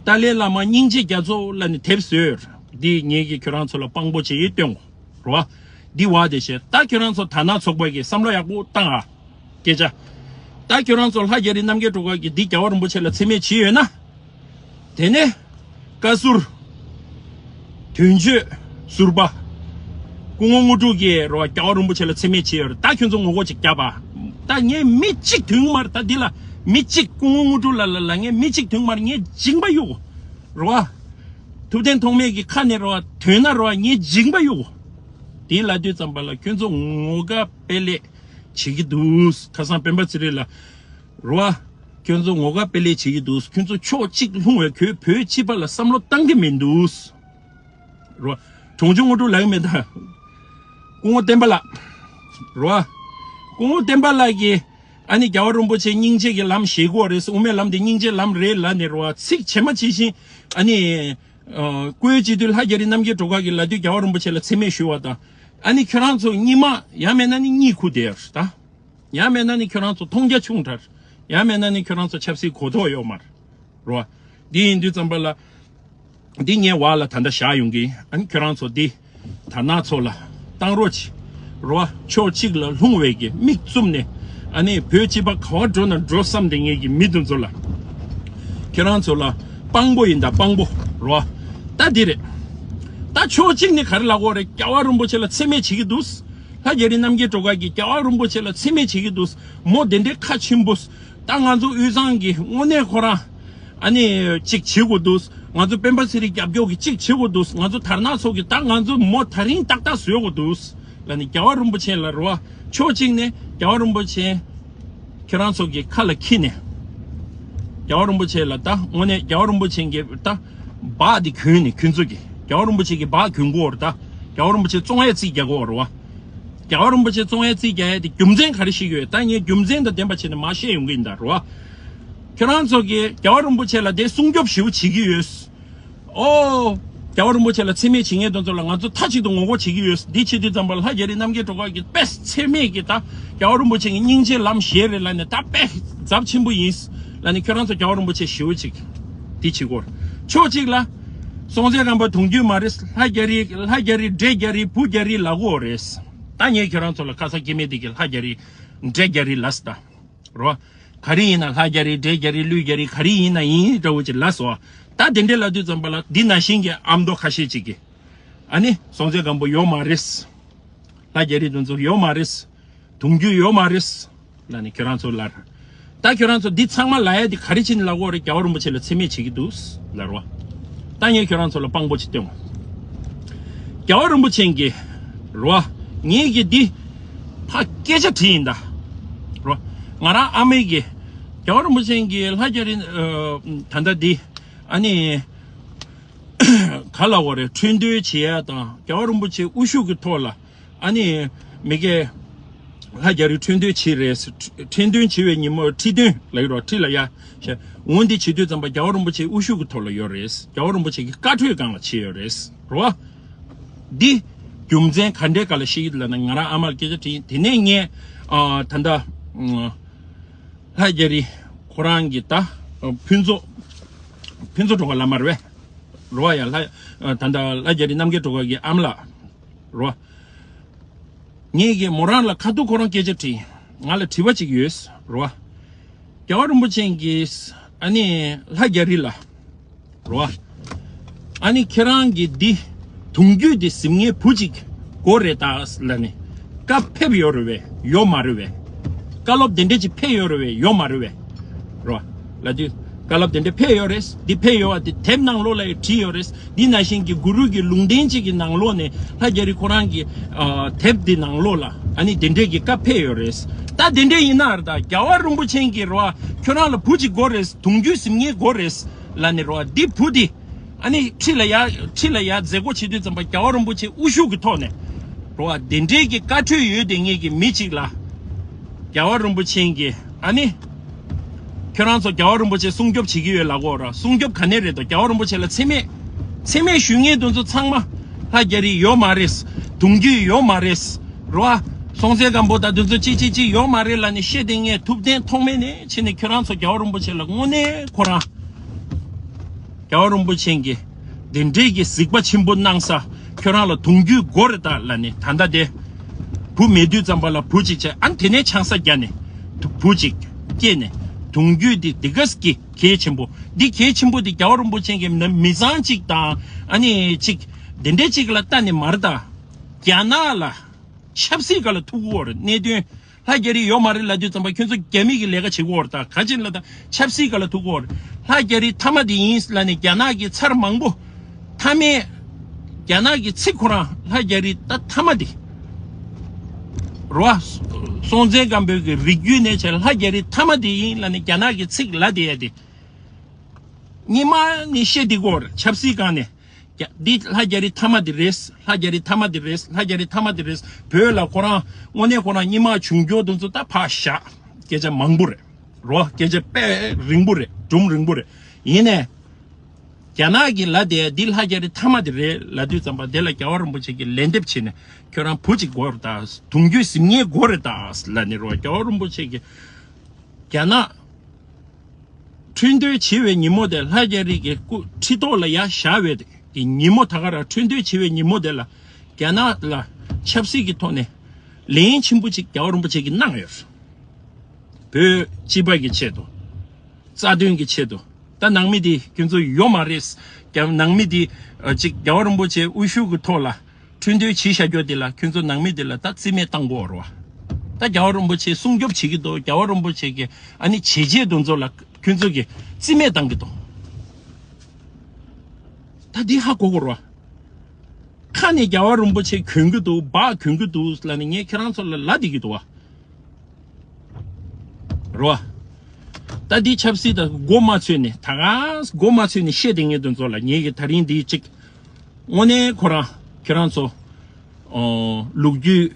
ཏཱ་ལའི་བླ་མ་སྙིང་རྗེ་རྒྱ་མཚོ་ལབ་ནས་དེབ་བཟོས་ཡོད་རེད། འདི་ངེད་ཀྱིས་ཁྱོད་རང་ཚོ་ལ་དཔང་པོ་བྱེད་ཡིན་སྟོན་གོ་རེད་བ། འདི་བ་དེ་བྱས། ད་ཁྱོད་རང་ཚོ་དར་ནག་ཚོགས་པ་གིས་བསམ་བློ་ཡག་པོ་བཏང་ཨ། སྐད་ཆ། ད་ཁྱོད་རང་ཚོ་ལྷ་རྒྱ་རི་རྣམ་རྒྱལ་སྒྲོལ་དཀར་གྱིས་འདི་རྒྱལ་བ་རིན་པོ་ཆེ་ལ་མཚན་སྨད་བྱས་ཡོད་ན། དེ་ནས་བཀའ་ཟུར་དོན་གཅོད་ཟུར་པ་སྐུ་ངོ་དངོས་གྲུབ་ཀྱིས་རེད་བ། རྒྱལ་བ་རིན་པོ་ཆེ་ལ་མཚན་སྨད་བྱས་ཡོད་རེད། ད་ཁྱོད་ཚོ་ངོ་རྒོལ་ཅིག་རྒྱབ་པ། ད་ངས་མི་གཅིག་དུང་མར་ད་འདི་ལ་མི་གཅིག་སྐུ་ངོ་དངོས་གྲུབ་ལ་ལ་ལ་ངས་མི་གཅིག་དུང་མར་ངས་མཇིང་པ་གཡུག་རེད་བ། ཐུབ་བསྟན་ཐོགས་མེད་ཀྱི་ཁ་ནས་རེད་བ། དོན་ན་རེད་བ། ངས་མཇིང་པ་གཡུག་དེ་ལབ་དུས་ཙམ་པ་ལ་ཁྱོད་ཚོ་ངོ་དགའ་དཔེ་ལེགས་བྱེད་ཀྱི་འདུག་ཁ་སང་སྤེན་པ་ཚེ་རིང་ལ་རེད་བ། ཁྱོད་ཚོ་ངོ་དགའ་དཔེ་ལེགས་བྱེད་ཀྱི་འདུག་ཁྱོད་ཚོ་ཕྱོགས་གཅིག་ལྷུང་བའི་ཁོས་བོད་སྤྱི་པ་ལ་བསམ་བློ་བཏང་གི་མི་འདུག་རེད་བ། གྲོང་ཆུང་དངོས་གྲུབ་ལབ་ཀྱི་མེད་ད། སྐུ་ངོ་བསྟན་པ་ལགས། རེད་བ། སྐུ་ངོ་བསྟན་པ་ལགས་ཀྱིས་ཨ་ནི་རྒྱལ་བ་རིན་པོ་ཆེ་སྙིང་རྗེ་གི་ལམ་བཞེས་དགོས་རེད། དབུ་མའི་ལམ་དེ་སྙིང་རྗེ་ལམ་རེད་ལབ་ནས་རེད་བ། ཚིག་ཇི་མ་ཇི་བཞིན་ཨ་ནི་ཨ་བཀུར་འོས་སྤྱི་འཐུས་ལྷ་རྒྱ་རི་རྣམ་རྒྱལ་སྒྲོལ་དཀར་གྱིས་ལབ་དུས་རྒྱལ་བ་རིན་པོ་ཆེ་ལ་མཚན་སྨད་ཞུ་བ་དང་། ཨ་ནི་ཁྱོད་རང་ཚོ་གཉིས་མ་ཡང་མེད་ན་ནི་གཉིད་ཁུག་བསྡད་ཡོད་རེད་ད། ཡང་མེད་ན་ནི་ཁྱོད་རང་ཚོ་མཐོང་རྒྱ་ཆུང་དྲགས། ཡང་མེད་ན་ནི་ཁྱོད་རང་ཚོ་ཆབ་སྲིད་གོ་རྟོགས་ཡོད་མ་རེད། རེད་བ། འདི་ཡིན་དུས་ཙམ་པ་ལ། འདི་ངའི་བར་ལ་ད་ལྟ་བཞག་ཡོང་གི། ཨ་ནི་ཁྱོད་རང་ཚོ་འདི་དར་ནག་ཚོ་ལ་བཏང་རོགས་བྱེད། རེད་བ། ཕྱོགས་གཅིག་ལ་ལྷུང་བའི་གི་མིག་བཙུམ་ནས་ཨ་ནི་བོད་སྤྱི་པ་ག་བ་འགྲོ་ན་འགྲོ་བསམ་སྟེ་ངེད་ཀྱི་མི་དེ་ཚོ་ལ། ཁྱོད་རང་ཚོ་ལ་དཔང་པོ་ཡིན་ད། དཔང་པོ། རེད་བ། ད་འདི་རེད། ད་ཕྱོགས་གཅིག་ནས་ག་རེ་ལབ་དགོས་རེད། རྒྱལ་བ་རིན་པོ་ཆེ་ལ་མཚན་སྨད་བྱེད་ཀྱི་འདུག་ལྷ་རྒྱ་རི་རྣམ་རྒྱལ་སྒྲོལ་དཀར་གྱིས་རྒྱལ་བ་རིན་པོ་ཆེ་ལ་མཚན་སྨད་བྱེད་ཀྱི་འདུག་མོ་དེ་འདྲའི་ཁ་ཆེན་པོ། ད་ང་ཚོ་དབུས་གཙང་གི་དངོས་གནས་ཁོ་རང་ཨ་ནི་གཅིག་བྱེད་དགོས་འདུག་ང་ཚོ་སྤེན་པ་ཚེ་རིང་རྒྱབ་སྐྱོར་གྱི་གཅིག་བྱེད་དགོས་འདུག་ང་ཚོ་དར་ནག་ཚོགས་ཀྱི་ད་ང་ཚོ་མོ་ད་རིང་ཏག་ཏག་བཟོས་དགོས་འདུག་ལབ་ནས་རྒྱལ་བ་རིན་པོ་ཆེ་ལ་རེད་བ། ཕྱོགས་གཅིག་ནས་རྒྱལ་བ་རིན་པོ་ཆེ་ཁྱེད་རང་ཚོ་གི་ཁ་ལ་འཁྱེར་ནས། རྒྱལ་བ་རིན་པོ་ཆེ་ལ་ད་དངོས་གནས་རྒྱལ་བ་རིན་པོ་ཆེ་གི་ད་སྦག་འདི་གྱོན་ནས་ཁྱོད་ཚོ་གི་རྒྱལ་བ་རིན་པོ་ཆེ་གི་སྦག་གྱོན་དགོས་རེད་ད། རྒྱལ་བ་རིན་པོ་ཆེ་བཙོང་ཡས་རྩིས་རྒྱག་དགོས་རེད་བ། རྒྱལ་བ་རིན་པོ་ཆེ་བཙོང་ཡས་རྩིས་རྒྱག་ཡས་དེ་རྒྱུ་མཚན་ག་རེ་ཞིག་ཡོད། ད་ངས་རྒྱུ་མཚན་དང་ལྡན་པ་བྱས་ནས་མར་བཤད་ཡོང་གི་ཡིན་ད་རེད་བ། ཁྱེད་རང་ཚོ་གིས་རྒྱལ་བ་རིན་པོ་ཆེ་ལ་དེ་སྲུང་སྐྱོབ་ཞེ་པོ་བྱེད་ཀྱི་ཡོད། ཨོ། རྒྱལ་བ་རིན་པོ་ཆེ་ལ་མཚན་སྨད་བྱེད་མཁན་དེ་ཚོ་ལ་ང་ཚོ་མཐའ་གཅིག་ཏུ་ངོ་རྒོལ་བྱེད་ཀྱི་ཡོད། འདི་བྱེད་དུས་ཙམ་པ་ལ་ལྷ་རྒྱ་རི་རྣམ་རྒྱལ་སྒྲོལ་དཀར་གྱིས་དཔེ་མཚན་སྨད་ཀྱི་ད་རྒྱལ་བ་རིན་པོ་ཆེ་གི་སྙིང་རྗེའི་ལམ་བཞེས་རེད་ལབ་ནས་ད་དཔེ་ཚབས་ཆེན་པོ་ཡིན་ལབ་ནས་ཁྱོད་རང་ཚོ་རྒྱལ་བ་རིན་པོ་ཆེ་ཞེ་པོ་ཅིག་འདི་བྱེད་དགོས། ཕྱོགས་གཅིག་ལ། སྲོང་བཙན་སྒམ་པོ་གདུང་རྒྱུད་མ་རེད། ལྷ་རྒྱ་རི་ལྷ་རྒྱ་རི་འདྲེ་རྒྱ་རི་བུ་རྒྱ་རི་ལབ་དགོས་རེད། ད་ངས་ཁྱོད་རང་ཚོ་ལ་ཁ་སང་སྐྱེ་དམན་དེ་གི་ལྷ་རྒྱ་རི་འདྲེ་རྒྱ་རི་ལབ་སོང་ད། རོ། ག་རེ་ཡིན་ན་ལྷ་རྒྱ་རི་འདྲེ་རྒྱ་རི་ཀླུ་རྒྱ་རི་ག་རེ་ཡིན་ན་ཡིན་འདྲ་བོ་ཅིག་ལབ་སོང་། ད་དེ་འདྲས་ལབ་དུས་ཙམ་པ་ལ་འདི་ནང་བཞིན་གྱི་ཨ་མདོ་ཁ་ཤས་ཅིག་གིས། ཨ་ནི་སྲོང་བཙན་སྒམ་པོ་ཡོད་མ་རེད། ལྷ་རྒྱ་རི་དེ་ཚོ་ཡོད་མ་རེད། གདུང་རྒྱུད་ཡོད་མ་རེད། ལབ་ནས་ཁྱོད་རང་ཚོ་ལར། ད་ཁྱོད་རང་ཚོ་འདི་ཚང་མ་ལབ་ཡ་འདི་ག་རེ་བྱས་ནས་ལབ་དགོས་རེད། རྒྱལ་བ་རིན་པོ་ཆེ་ལ་མཚན་སྨད་བྱེད་ཀྱི་འདུག་ལབ་རོ། ད་ངས་ཁྱོད་རང་ཚོ་ལ་དཔང་པོ་ཅིག་སྟོན། རྒྱལ་བ་རིན་པོ་ཆེ་གིས་རོ། ངས་ཀྱི་འདི་ཕ་སྐད་ཆ་དྲིས་ཡིན་ད། རོ། ང་རང་ཨ་མས་ཀྱི། རྒྱལ་བ་རིན་པོ་ཆེ་གིས་ལྷ་རྒྱ་རི་ད་ལྟ་འདི་ཨ་ནི་ག་ལབ་དགོས་རེད། ཁྲི་འདོན་བྱེད་ཡ་དང་རྒྱལ་བ་རིན་པོ་ཆེ་དབུ་བཞུགས་ཀྱི་ཐོག་ལ་ཨ་ནི་མི་སྐད། ལྷ་རྒྱ་རི་ཁྲི་འདོན་བྱས་རེད། ཁྲི་འདོན་བྱས་པའི་ཉིན་མོ་ཁྲི་འདོན་ལབ་ཀྱི་རོ། ཁྲི་ལ་ཡ། འོ་འདི་བྱེད་དུས་ཙམ་པ་རྒྱལ་བ་རིན་པོ་ཆེ་དབུ་བཞུགས་ཀྱི་ཐོག་ལ་ཡོད་རེད། རྒྱལ་བ་རིན་པོ་ཆེ་གི་བཀའ་འཁྲོལ་སྒང་ལ་བྱས་ཡོད་རེད། རོ། འདི་རྒྱུ་མཚན་ག་འདྲའི་སྐོར་ལ་བཤད་ཀྱི་ལབ་ན་ང་རང་ཨ་མ་ལ་སྐད་ཆ་དྲིས་ཡིན། དེ་ནས་ངས་ཨ་ད་ལྟ་ཨ་ལྷ་རྒྱ་རི་ཁོ་རང་གི་ད་ཨ་ཕུན་ཚོགས་ཕུན་ཚོགས་སྒྲོལ་དཀར་བླ་མ་རེད་པས། རོ། ཡ་ལྷ་ཨ་ད་ལྟ་ལྷ་རྒྱ་རི་རྣམ་རྒྱལ་སྒྲོལ་དཀར་གི་ཨ་མ་ལགས། རོ། ངས་ཀྱིས་མོ་རང་ལ་ཁ་ཐུག་ཁོ་རང་སྐད་ཆ་དྲིས། ང་ལ་དྲི་བ་ཅིག་ཡོད། རོ། རྒྱལ་བ་རིན་པོ་ཆེ་གིས་ཨ་ནི་ལྷ་རྒྱ་རི་ལ། རོ། ཨ་ནི་ཁྱེད་རང་གིས་འདི་གདུང་རྒྱུད་འདི་ཟིན་མཁན་བུ་གཅིག་དགོས་རེད་ད་ལབ་ནས་བཀའ་ཕེབས་ཡོད་རེད་བས། ཡོད་མ་རེད་བས། བཀའ་སློབ་དེ་འདྲས་ཅིག་ཕེབས་ཡོད་རེད་བས། ཡོད་མ་རེད་བས། རོ། ལབ་དུས་བཀའ་སློབ་དེ་འདྲས་ཕེབས་ཡོད་རེད། འདི་ཕེབས་ཡོད་པ་འདི་དེབ་ནང་ལོགས་ལ་ཡང་བྲིས་ཡོད་རེད། འདི་ནང་བཞིན་གྱི་གུ་རུ་གི་ལུང་བསྟན་གཅིག་གི་ནང་ལོགས་ནས་ལྷ་རྒྱ་རི་ཁོ་རང་གི་ཨ་དེབ་འདི་ནང་ལོགས་ལ་ཨ་ནི་དེ་འདྲས་ཀྱི་བཀའ་ཕེབས་ཡོད་རེད། ད་དེ་འདྲས་ཡིན་ན་རེད་ད། རྒྱལ་བ་རིན་པོ་ཆེ་གིས་རོ། ཁྱོད་རང་ལ་བུ་གཅིག་དགོས་རེད། གདུང་རྒྱུད་ཟིན་མཁན་དགོས་རེད་ལབ་ནས་རོ། འདི་བུ་འདི། ཨ་ནི་ཁྲི་ལ་ཡར་ཁྲི་ལ་ཡར་མཛད་སྒོ་བྱེད་དུས་ཙམ་པ་རྒྱལ་བ་རིན་པོ་ཆེ་དབུ་བཞུགས་ཀྱི་ཐོག་ནས་རོ། དེ་འདྲའི་གི་བཀའ་འཁྲོལ་ཡོད་དེ་ངེད་ཀྱི་མི་གཅིག་ལ་རྒྱལ་བ་རིན་པོ་ཆེ་གིས་ཨ་ནི་ཁྱོད་རང་ཚོ་རྒྱལ་བ་རིན་པོ་ཆེ་སྲུང་སྐྱོབ་བྱེད་ཀྱི་ཡོད་ལབ་གོ་ར། སྲུང་སྐྱོབ་ག་ནས་རེད་དོ། རྒྱལ་བ་རིན་པོ་ཆེ་ལ་མཚན་སྨད་མཚན་སྨད་ཞུ་མཁན་དེ་ཚོ་ཚང་མ་ལྷ་རྒྱ་རི་ཡོད་མ་རེད། གདུང་རྒྱུད་ཡོད་མ་རེད། རོ། སྲོང་བཙན་སྒམ་པོ་དང་དེ་ཚོ་ཅི་ཅི་ཅི་ཡོད་མ་རེད་ལབ་ནས་བཤད་དེ་ངས་ཐུབ་བསྟན་ཐོགས་མེད་ནས་ཕྱིན་ནས་ཁྱོད་རང་ཚོ་རྒྱལ་བ་རིན་པོ་ཆེ་ལ་དངོས་གནས་ཁོ་རང་རྒྱལ་བ་རིན་པོ་ཆེ་གིས་དེ་འདྲའི་གི་གཟིགས་པ་ཆེན་པོ་གནང་ས། ཁྱོད་རང་ལ་གདུང་རྒྱུད་དགོས་རེད་ད་ལབ་ནས། ད་ལྟ་དེ་བུ་མེད་དུས་ཙམ་པ་ལ་བུ་གཅིག་བྱས། ཨ་ནི་དེ་ནས་ཆང་ས་བརྒྱབ་ནས་བུ་གཅིག་སྐྱེས་ནས་གདུང་རྒྱུད་འདི་འདི་ག་གི་གལ་ཆེན་པོ། འདི་གལ་ཆེན་པོ་འདི་རྒྱལ་བ་རིན་པོ་ཆེ་གི་མི་ཚང་གཅིག་དང་ཨ་ནི་གཅིག་དེ་འདྲའི་གཅིག་ལ་ལྟ་ནས་མ་རེད་ད། རྒྱ་ནག་ལ་ཆབ་སྲིད་སྒང་ལ་ཐུག་གི་ཡོད་རེད། གནད་དོན་ལྷ་རྒྱ་རི་ཡོད་མ་རེད་ལབ་དུས་ཙམ་པ་ཁྱོད་ཚོ་རྒྱ་མི་གི་ལས་ཀ་བྱེད་ཀྱི་ཡོད་རེད། ད་ག་ཅི་ལ་ད་ཆབ་སྲིད་སྒང་ལ་ཐུག་གི་ཡོད་རེད། ལྷ་རྒྱ་རི་མཐའ་མ་དེ་ཡིན་ལབ་ནས་རྒྱ་ནག་གི་ཚར་མང་པོ་མཐའ་མའི་རྒྱ་ནག་གི་ཚིག་ཁོ་རང་ལྷ་རྒྱ་རི་ད་མཐའ་མ་དེ་རོ། སྲོང་བཙན་སྒམ་པོའི་གི་རིགས་རྒྱུད་ནས་བྱས་ལྷ་རྒྱ་རི་མཐའ་མ་དེ་ཡིན་ལབ་ནས་རྒྱ་ནག་གི་ཚིག་ལབ་བསྡད་ཡ་དེ། སྔོན་མ་ནས་བཤད་བསྡད་ཀྱི་ཡོད་རེད། ཆབ་སྲིད་སྒང་ནས། རྒྱ་འདི་ལྷ་རྒྱ་རི་མཐའ་མ་འདི་རེད། ལྷ་རྒྱ་རི་མཐའ་མ་འདི་རེད། ལྷ་རྒྱ་རི་མཐའ་མ་འདི་རེད། བོད་ལ་ཁོ་རང་དངོས་གནས་ཁོ་རང་སྔོན་མ་བྱུང་རྒྱུ་དེ་ཚོ་ད་ཕར་བཞག་སྐད་ཆ་མང་པོ་རེད། རོ། སྐད་ཆ་དཔེ་རིང་པོ་རེད། སྒྲུང་རིང་པོ་རེད། ཡིན་ནའི་རྒྱ་ནག་གི་ལབ་བསྡད་འདི་ལྷ་རྒྱ་རི་མཐའ་མ་འདི་རེད་ལབ་དུས་ཙམ་པ་དེ་ལ་རྒྱལ་བ་རིན་པོ་ཆེ་གིས་ལན་འདེབས་བྱས་ནས་ཁྱོད་རང་བུ་གཅིག་དགོས་རེད་ད། གདུང་རྒྱུད་ཟིན་མཁན་དགོས་རེད་ད་ལབ་ནས་རོ། རྒྱལ་བ་རིན་པོ་ཆེ་གིས་རྒྱ་ནག་འཕྲོས་མཐུད་བྱེད་པའི་ཉིན་མོ་དེ། ལྷ་རྒྱ་རི་གི་སྐུ་ཁྲི་ཐོག་ལ་ཡར་བཞག་པའི་གི་ཉིན་མོ། ད་ག་རང་འཕྲོས་མཐུད་བྱེད་པའི་ཉིན་མོ་དེ་ལ་རྒྱ་ནག་ལ་ཆབ་སྲིད་ཀྱི་ཐོག་ནས་ལན་ཆེན་པོ་ཅིག་རྒྱལ་བ་རིན་པོ་ཆེ་གིས་གནང་ཡོད། བོད་སྤྱི་པ་གི་ཆེད་དུ། རྩ་དོན་གྱི་ཆེད་དུ། ད་ནང་མི་དེ་ཁྱོད་ཚོ་ཡོད་མ་རེད། རྒྱ་ནང་མི་དེ་ཨ་ཅིག་རྒྱལ་བ་རིན་པོ་ཆེ་དབུ་བཞུགས་ཀྱི་ཐོག་ལ་འཕྲོས་མཐུད་བྱེད་བཞག་རྒྱུ་དེ་ལ་ཁྱོད་ཚོ་ནང་མི་དེ་ལ་ད་རྩིས་མེད་བཏང་དགོས་རེད་བ། ད་རྒྱལ་བ་རིན་པོ་ཆེ་སྲུང་སྐྱོབ་བྱེད་ཀྱི་འདུག་རྒྱལ་བ་རིན་པོ་ཆེ་གི་ཨ་ནི་བྱས་རྗེས་དེ་ཚོ་ལ་ཁྱོད་ཚོ་གིས་རྩིས་མེད་བཏང་གི་འདུག་ད་འདི་ཧ་གོ་དགོས་རེད་བ། ཁ་ནས་རྒྱལ་བ་རིན་པོ་ཆེ་གྱོན་གྱི་འདུག་འབག་གྱོན་གྱི་འདུག་ལབ་ནས་ངས་ཁྱེད་རང་ཚོ་ལ་ལབ་བསྡད་ཀྱི་འདུག་བ། རོ། ད་འདི་ཆབ་སྲིད་དང་མགོ་མ་ཚོས་ནས། ད་ག་མགོ་མ་ཚོས་ནས་བཤད་བསྡད་མཁན་དེ་ཚོ་ལ་ངེད་ཀྱིས་ད་རིང་འདི་གཅིག་དངོས་གནས་ཁོ་རང་ཁྱེད་རང་ཚོ་ཨོ་ལོ་རྒྱུས་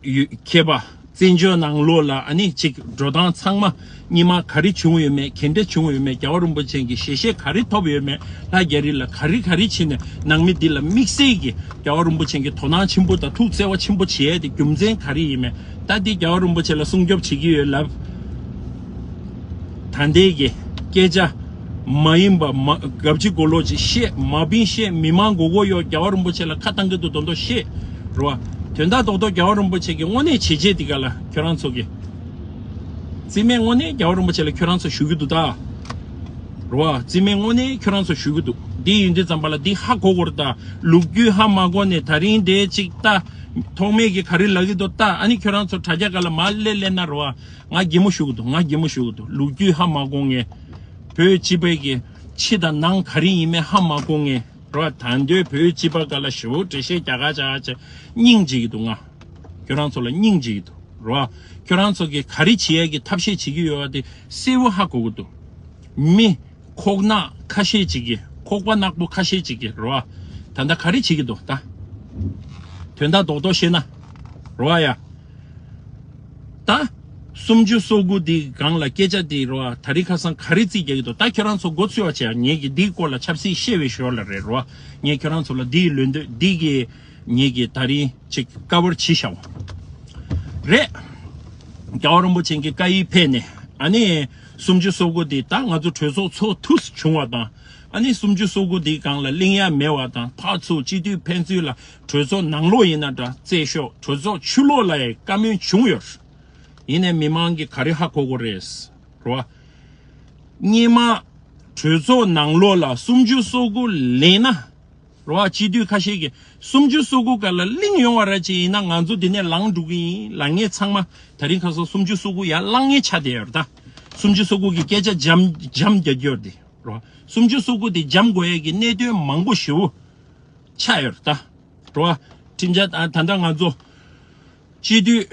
ཡོད་མཁས་པ། བཙན་བྱོལ་ནང་ལོགས་ལ་ཨ་ནི་གཅིག་འགྲོ་སྟངས་ཚང་མ་སྔོན་མ་ག་རེ་བྱུང་ཡོད་མེད། ག་འདྲ་བྱུང་ཡོད་མེད། རྒྱལ་བ་རིན་པོ་ཆེ་གི་ཞལ་བཞེས་ག་རེ་ཐོབ་ཡོད་མེད། ལྷ་རྒྱ་རི་ལ་ག་རེ་ག་རེ་བྱས་ནས་ནང་མི་འདི་ལ་དམིགས་བསལ་གྱི་རྒྱལ་བ་རིན་པོ་ཆེ་གི་དོ་སྣང་ཆེན་པོ་དང་ཐུགས་བརྩེ་བ་ཆེན་པོ་བྱས་ཏེ་རྒྱུ་མཚན་ག་རེ་ཡིན་མེད། ད་འདི་རྒྱལ་བ་རིན་པོ་ཆེ་ལ་སྲུང་སྐྱོབ་བྱེད་ཀྱི་ཡོད་ལབ། ད་ལྟའི་གི་སྐད་ཆ་མ་ཡིན་པ་མ་གབ་ཅིག་གོ་ལོག་ཅིག་བཤད། མ་བིན་བཤད། མི་མང་མགོ་སྐོར་གཡོག་རྒྱལ་བ་རིན་པོ་ཆེ་ལ་ཁ་བཏང་གི་འདུག་མདོག་མདོག་བཤད། རེད་བ། དོན་དག་རྡོག་རྡོག་རྒྱལ་བ་རིན་པོ་ཆེ་གི་དངོས་གནས་བྱས་རྗེས་འདི་ག་ལ་ཁྱོད་རང་ཚོ་གི་རྩིས་མེད་དངོས་གནས་རྒྱལ་བ་རིན་པོ་ཆེ་ལ་ཁྱོད་རང་ཚོ་ཞུ་གི་འདུག་ད། རེད་བ། རྩིས་མེད་དངོས་གནས་ཁྱོད་རང་ཚོ་ཞུ་གི་འདུག་འདི་ཡིན་དུས་ཙམ་པ་ལ་འདི་ཧ་གོ་དགོས་རེད་ད། ལོ་རྒྱུས་ཧ་མ་གོ་ནས་ད་རིང་འདི་ཅིག་ལྟ། ཐོགས་མེད་ཀྱི་ག་རེ་ལབ་ཀྱི་འདུག་ལྟ། ཨ་ནི་ཁྱོད་རང་ཚོ་དྲ་རྒྱ་སྒང་ལ་མར་སླེབས་སླེབས་ན་རེད་བ། ང་གད་མོ་ཤོར་གྱི་འདུག་ང་གད་མོ་ཤོར་གྱི་འདུག་ལོ་རྒྱུས་ཧ་མ་གོ་མཁན། བོད་སྤྱི་པའི་གི་ཕྱི་དང་ནང་ག་རེ་ཡིན་མིན་ཧ་མ་གོ་མཁན་རེད་བ། ད་འདོད་བོད་སྤྱི་པ་སྒང་ལ་ཞེ་པོ་འགྲེལ་བཤད་རྒྱག་ག་རྒྱག་ག་བྱས་སྙིང་རྗེ་གི་འདུག་ང་ཁྱོད་རང་ཚོ་ལ་སྙིང་རྗེ་གི་འདུག་རེད་བ། ཁྱོད་རང་ཚོ་གིས་ག་རེ་བྱེད་ཡས་ཀྱི་ཐབས་ཤེས་བྱེད་ཀྱི་ཡོད་པ་དེ་གསལ་པོ་ཧ་གོ་གི་འདུག་མི་ཁོག་ནག་ཁ་ཤས་ཅིག་གིས། ཁོག་པ་ནག་པོ་ཁ་ཤས་ཅིག་གིས་རེད་བ། ད་ལྟ་ག་རེ་བྱེད་ཀྱི་འདུག་ད་དོན་དག་རྡོག་རྡོག་བཤད་ན་རེད་བ་ཡ། ད་སུམ་ཅུ་སོ་དགུ་འདི་སྒང་ལ་སྐད་ཆ་འདི་རེད་བ། དེ་རིང་ཁ་སང་ག་རེ་རྩིས་རྒྱག་གི་འདུག་ད་ཁྱོད་རང་ཚོ་མགོ་ཚོས་པ་བྱས། ངེད་ཀྱིས་འདིའི་སྐོར་ལ་ཆབ་སྲིད་བཤད་པའི་ཞོར་ལ་རེད་རེད་བ། ངས་ཁྱོད་རང་ཚོ་ལ་འདིའི་ལོན་འདོད་འདི་གི་ངེད་ཀྱིས་ད་རིང་ཅིག་ཀ་བར་བྱས་བཞག་པ་རེད། རྒྱལ་བ་རིན་པོ་ཆེ་གི་བཀའ་ཡིག་ཕེབས་ནས་ཨ་ནི་སུམ་ཅུ་སོ་དགུ་འདི་ད་ང་ཚོ་གྲོས་ཚོགས་ཚོགས་ཐུབ་བྱུང་བ་དང་། ཨ་ནི་སུམ་ཅུ་སོ་དགུ་འདིའི་སྒང་ལ་གླེང་ཡ་མེད་པ་དང་། ཕར་ཚུར་སྤྱི་འཐུས་ཕན་ཚུན་ལ་གྲོས་ཚོགས་ནང་ལོགས་ཡིན་ན་འདྲ་རྩོད་ཤོག་གྲོས་ཚོགས་ཕྱི་ལོགས་ལ་ཡང་བཀའ་མོལ་བྱུང་ཡོད། ཡིན་ནའི་མི་མང་གིས་ག་རེ་ཧ་གོ་གོ་རེད། རེད་བ། སྔོན་མ་ གྲོས་ཚོགས་ནང་ལོགས་ལ་སུམ་ཅུ་སོ་དགུ་ལེན་ན། རེད་བ། སྤྱི་འཐུས་ཁ་ཤས་ཀྱིས་སུམ་ཅུ་སོ་དགུ་སྒང་ལ་གླེང་ཡོང་བ་ར་ཅིག་ཡིན་ན་ང་ཚོ་འདི་ནས་ལངས་འགྲོ་གི་ཡིན་ལབ་མཁན་ཚང་མ། དེ་རིང་ཁ་སང་སུམ་ཅུ་སོ་དགུ་ཡར་ལངས་མཁན་ཆགས་བསྡད་ཡོད་རེད་ད། སུམ་ཅུ་སོ་དགུ་གི་སྐད་ཆ་འཇམ་འཇམ་རྒྱག་རྒྱུ་རེད་དེ། རེད་བ། སུམ་ཅུ་སོ་དགུ་དེ་འཇམ་དགོས་ཡས་ཀྱི་གནད་དོན་མང་པོ་ཞེ་པོ་ཆགས་ཡོད་རེད་ད། རེད་བ། ཁྲིམས་འཆར་ད་ད་ལྟ་ང་ཚོ་སྤྱི་འཐུས་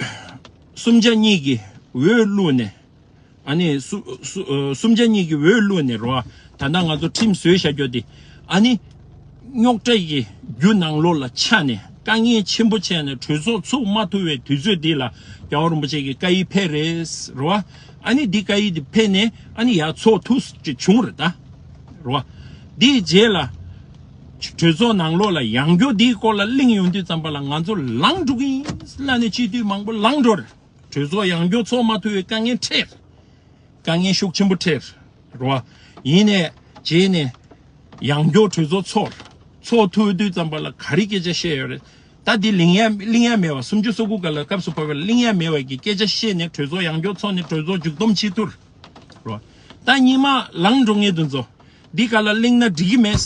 གསུམ་ཆ་གཉིས་ཀྱི་འོས་བླུགས་ནས། ཨ་ནི་སུ་སུ་ཨ་གསུམ་ཆ་གཉིས་ཀྱི་འོས་བླུགས་ནས་རེད་བ། ད་ལྟ་ང་ཚོ་ཁྲིམས་བཟོས་བཞག་རྒྱུ་དེ། ཨ་ནི་རྙོག་དྲ་གི་རྒྱུ་ནང་ལོགས་ལ་ཆགས་ནས་དཀའ་ངལ་ཆེན་པོ་བྱས་ནས་གྲོས་ཚོགས་ཚུགས་མ་ཐུབ་པའི་དུས་ཚོད་འདི་ལ་རྒྱལ་བ་རིན་པོ་ཆེ་གི་བཀའ་ཡིག་ཕེབས་རེད། རེད་བ། ཨ་ནི་འདི་བཀའ་ཡིག་འདི་ཕེབས་ནས་ཨ་ནི་ཡར་ཚོགས་ཐུབ་ཅིག་བྱུང་རེད་ད། རེད་བ། འདིའི་རྗེས་ལ་གྲོས་ཚོགས་ནང་ལོགས་ལ་ཡང་བསྐྱར་འདིའི་སྐོར་ལ་གླེང་ཡོང་དུས་ཙམ་པ་ལ་ང་ཚོ་ལངས་འགྲོ་གི་ཡིན་ལབ་ནས་སྤྱི་འཐུས་མང་པོ་ལངས་འགྲོ་རེད། གྲོས་ཚོགས་ཡང་བསྐྱར་ཚོགས་མ་ཐུབ་པའི་དཀའ་ངལ་འཕྲད། དཀའ་ངལ་ཤུགས་ཆེན་པོ་འཕྲད། རེད་བ། ཡིན་ནས་རྗེས་ནས་ཡང་བསྐྱར་གྲོས་ཚོགས་ཚོགས། ཚོགས་ཐུབ་དུས་ཙམ་པ་ལ་ག་རེ་སྐད་ཆ་བཤད་ཡོད་རེད། ད་འདི་གླེང་ཡ་གླེང་ཡ་མེད་པ། སུམ་ཅུ་སོ་དགུ་སྒང་ལ་སྐབས་སུ་བབས་པའི་གླེང་ཡ་མེད་པ་གི་སྐད་ཆ་བཤད་ནས་གྲོས་ཚོགས་ཡང་བསྐྱར་ཚོགས་ནས་གྲོས་ཚོགས་མཇུག་བསྡོམས་བྱེད་ཐུབ། རེད་བ། ད་སྔོན་མ་ལངས་འགྲོ་མཁན་དེ་ཚོ་འདི་སྒང་ལ་གླེང་ན་འགྲིག་གི་མེད།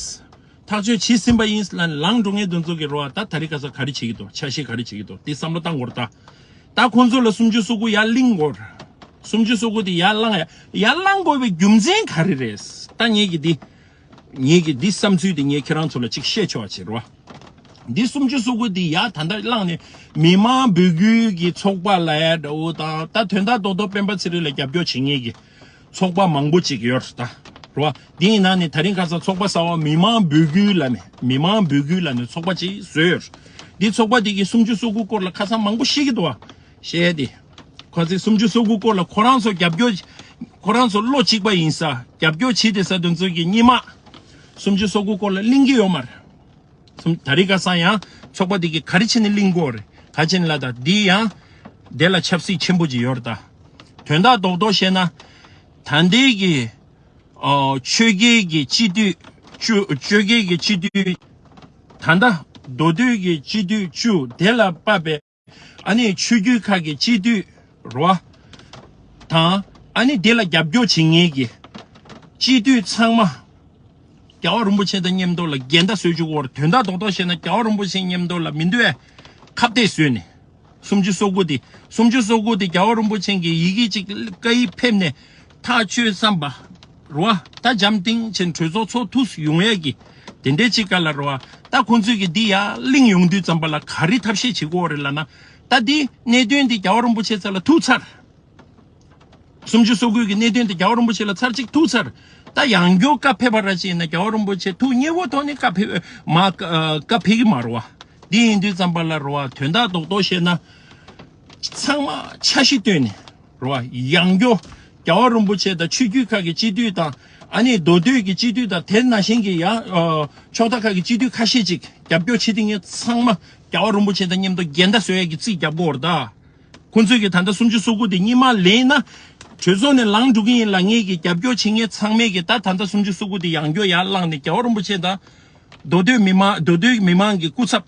ཐག་གཅོད་བྱེད་ཟིན་པ་ཡིན་ལབ་ལངས་འགྲོ་མཁན་དེ་ཚོ་གི་རེད་བ། ད་ད་རེས་ཁ་སང་ག་རེ་བྱེད་ཀྱི་འདུག་ཆ་ཤས་ག་རེ་བྱེད་ཀྱི་འདུག་འདི་བསམ་བློ་བཏང་དགོས་རེད་ད། ད་ཁོང་ཚོ་ལ་སུམ་ཅུ་སོ་དགུ་ཡར་གླེང་དགོས་རེད། སུམ་ཅུ་སོ་དགུ་དེ་ཡར་ལངས་ཡ་ཡར་ལངས་དགོས་པའི་རྒྱུ་མཚན་ག་རེ་རེད། ད་ངེད་ཀྱི་འདི་ངེད་ཀྱི་འདི་བསམ་ཚུལ་དེ་ངས་ཁྱེད་རང་ཚོ་ལ་ཅིག་བཤད་ཆོག་པ་བྱེད་རོགས། འདི་སུམ་ཅུ་སོ་དགུ་འདི་ཡར་ད་ལྟ་བླངས་ནས་མི་མང་འབོད་སྐུལ་གྱི་ཚོགས་པ་ལབ་ཡ་འདྲ་བོ་དང་། ད་དོན་དག་རྡོག་རྡོག་སྤེན་པ་ཚེ་རིང་ལ་རྒྱབ་སྐྱོར་བྱེད་མཁན་གྱི་ཚོགས་པ་མང་པོ་ཅིག་ཡོད་རེད་ད། རེད་བ། འདི་ཡིན་ན་ནི་ད་རིང་ཁ་སང་ཚོགས་པ་གསར་པ་མི་མང་འབོད་སྐུལ་ལབ་ནས་མི་མང་འབོད་སྐུལ་ལབ་ནས་ཚོགས་པ་ཅིག་བཟོས་ཡོད་རེད། འདི་ཚོགས་པ་འདི་གི་སུམ་ཅུ་སོ་དགུ་སྐོར་ལ་ཁ་སང་མང་པོ་བཤད་ཀྱི་འདུག་བ། བཤད་ཡ་དེ། ཁོ་ཚོས་སུམ་ཅུ་སོ་དགུ་སྐོར་ལ་ཁོ་རང་ཚོ་རྒྱབ་སྐྱོར། ཁོ་རང་ཚོ་བློ་གཅིག་པ་ཡིན་ས་རྒྱབ་སྐྱོར་བྱེད་བསྡད་ས་དེ་ཚོ་གི་སྔོན་མ་སུམ་ཅུ་སོ་དགུ་སྐོར་ལ་གླེང་གི་ཡོད་མ་རེད། སུམ་ད་རེས་ཁ་སང་ཡང་ཚོགས་པ་འདི་གིས་ག་རེ་བྱས་ནས་གླེང་དགོས་རེད། ག་རེ་བྱས་ནས་ལབ་ད་འདི་ཡང་དེ་ལ་ཆབ་སྲིད་ཆེན་པོ་ཅིག་ཡོད་རེད་ད། དོན་དག་རྡོག་རྡོག་བཤད་ན། ད་ལྟའི་གི་ཨོ་ཆོས་རྒྱལ་གྱི་སྤྱི་འཐུས་བཅུ་ཆོས་རྒྱལ་གྱི་སྤྱི་འཐུས་ད་ལྟ་མདོ་སྟོད་ཀྱི་སྤྱི་འཐུས་བཅུ་དེ་ལ་དཔག་པའི་ཨ་ནི་ཆོས་བརྒྱུད་ཁག་གི་སྤྱི་འཐུས་རོ་དང་། ཨ་ནི་དེ་ལ་རྒྱབ་སྐྱོར་བྱེད་མཁན་གྱི་སྤྱི་འཐུས་ཚང་མ་རྒྱལ་བ་རིན་པོ་ཆེ་དང་མཉམ་དུ་ལ་འགལ་ཟླ་བཟོ་བཅུག་གོ། དོན་དག་རྡོག་རྡོག་བཤད་ན་རྒྱལ་བ་རིན་པོ་ཆེ་མཉམ་དུ་ལ་མི་འདུག་ཨེ། ཁ་གཏད་བཟོས་ནས། སུམ་ཅུ་སོ་དགུ་དེ། སུམ་ཅུ་སོ་དགུ་དེ་རྒྱལ་བ་རིན་པོ་ཆེ་གི་ཡི་གེ་གཅིག་བཀའ་ཡིག་ཕེབས་ནས་ཐག་ཆོད་བསམ་པ་རེད་བ། ད་འཇམ་ཐིང་ཆེན་གྲོས་ཚོགས་ཚོགས་ཐུབ་ཡོང་ཡས་ཀྱི་དེ་འདྲའི་ཅིག་ག་ལ་རེད་བ། ད་ཁོང་ཚོས་ཀྱི་འདི་ཡར་གླེང་ཡོང་དུས་ཙམ་པ་ལ་ག་རེ་ཐབས་ཤེས་བྱེད་དགོས་རེད་ལབ་ན། ད་འདི་གནད་དོན་འདི་རྒྱལ་བ་རིན་པོ་ཆེ་རྩ་ལ་ཐུག་ཚར། སུམ་ཅུ་སོ་དགུ་གི་གནད་དོན་དེ་རྒྱལ་བ་རིན་པོ་ཆེ་ལ་ཚར་གཅིག་ཐུག་ཚར། ད་ཡང་བསྐྱར་བཀའ་ཕེབས་པ་ར་ཅིག་ཡིན་ན་རྒྱལ་བ་རིན་པོ་ཆེ་ཐུགས་མཉེས་པོ་ཐོག་ནས་བཀའ་ཕེབས་མ་བཀའ་ཕེབས་ཀྱི་མ་རེད་བ། འདི་ཡིན་དུས་ཙམ་པ་ལ་རེད་བ། དོན་དག་རྡོག་རྡོག་བཤད་ན། ཚང་མ་འཆར་གཞི་བཏོན་ནས་རེད་བ། ཡང་བསྐྱར་རྒྱལ་བ་རིན་པོ་ཆེ་དང་ཆོས་བརྒྱུད་ཁག་གི་སྤྱི་འཐུས་དང་། ཨ་ནི་མདོ་སྟོད་ཀྱི་སྤྱི་འཐུས་དང་དེ་ནང་བཞིན་གྱི་ཡང་ཨ་ཕྱོགས་མཐའ་ཁག་གི་སྤྱི་འཐུས་ཁ་ཤས་ཅིག་རྒྱབ་སྐྱོར་བྱེད་དེ་ངས་ཚང་མ་རྒྱལ་བ་རིན་པོ་ཆེ་དང་མཉམ་དུ་འགལ་ཟླ་བཟོ་ཡས་ཀྱི་རྩིས་རྒྱབ་དགོས་རེད་ད། ཁོང་ཚོས་ཀྱི་ད་ལྟ་སུམ་ཅུ་སོ་དགུ་དེ་སྔོན་མ་ལེན་ན། གྲོས་ཚོགས་ནས་ལངས་འགྲོ་གི་ཡིན་ལབ་མཁན་གྱི་རྒྱབ་སྐྱོར་བྱེད་མཁན་ཚང་མས་ཀྱི་ད་ད་ལྟ་སུམ་ཅུ་སོ་དགུ་དེ་ཡང་བསྐྱར་ཡར་བླངས་ནས་རྒྱལ་བ་རིན་པོ་ཆེ་དང་། མདོ་སྟོད་མི་མང་མདོ་སྟོད་མི་མང་གི་སྐུ་ཚབ།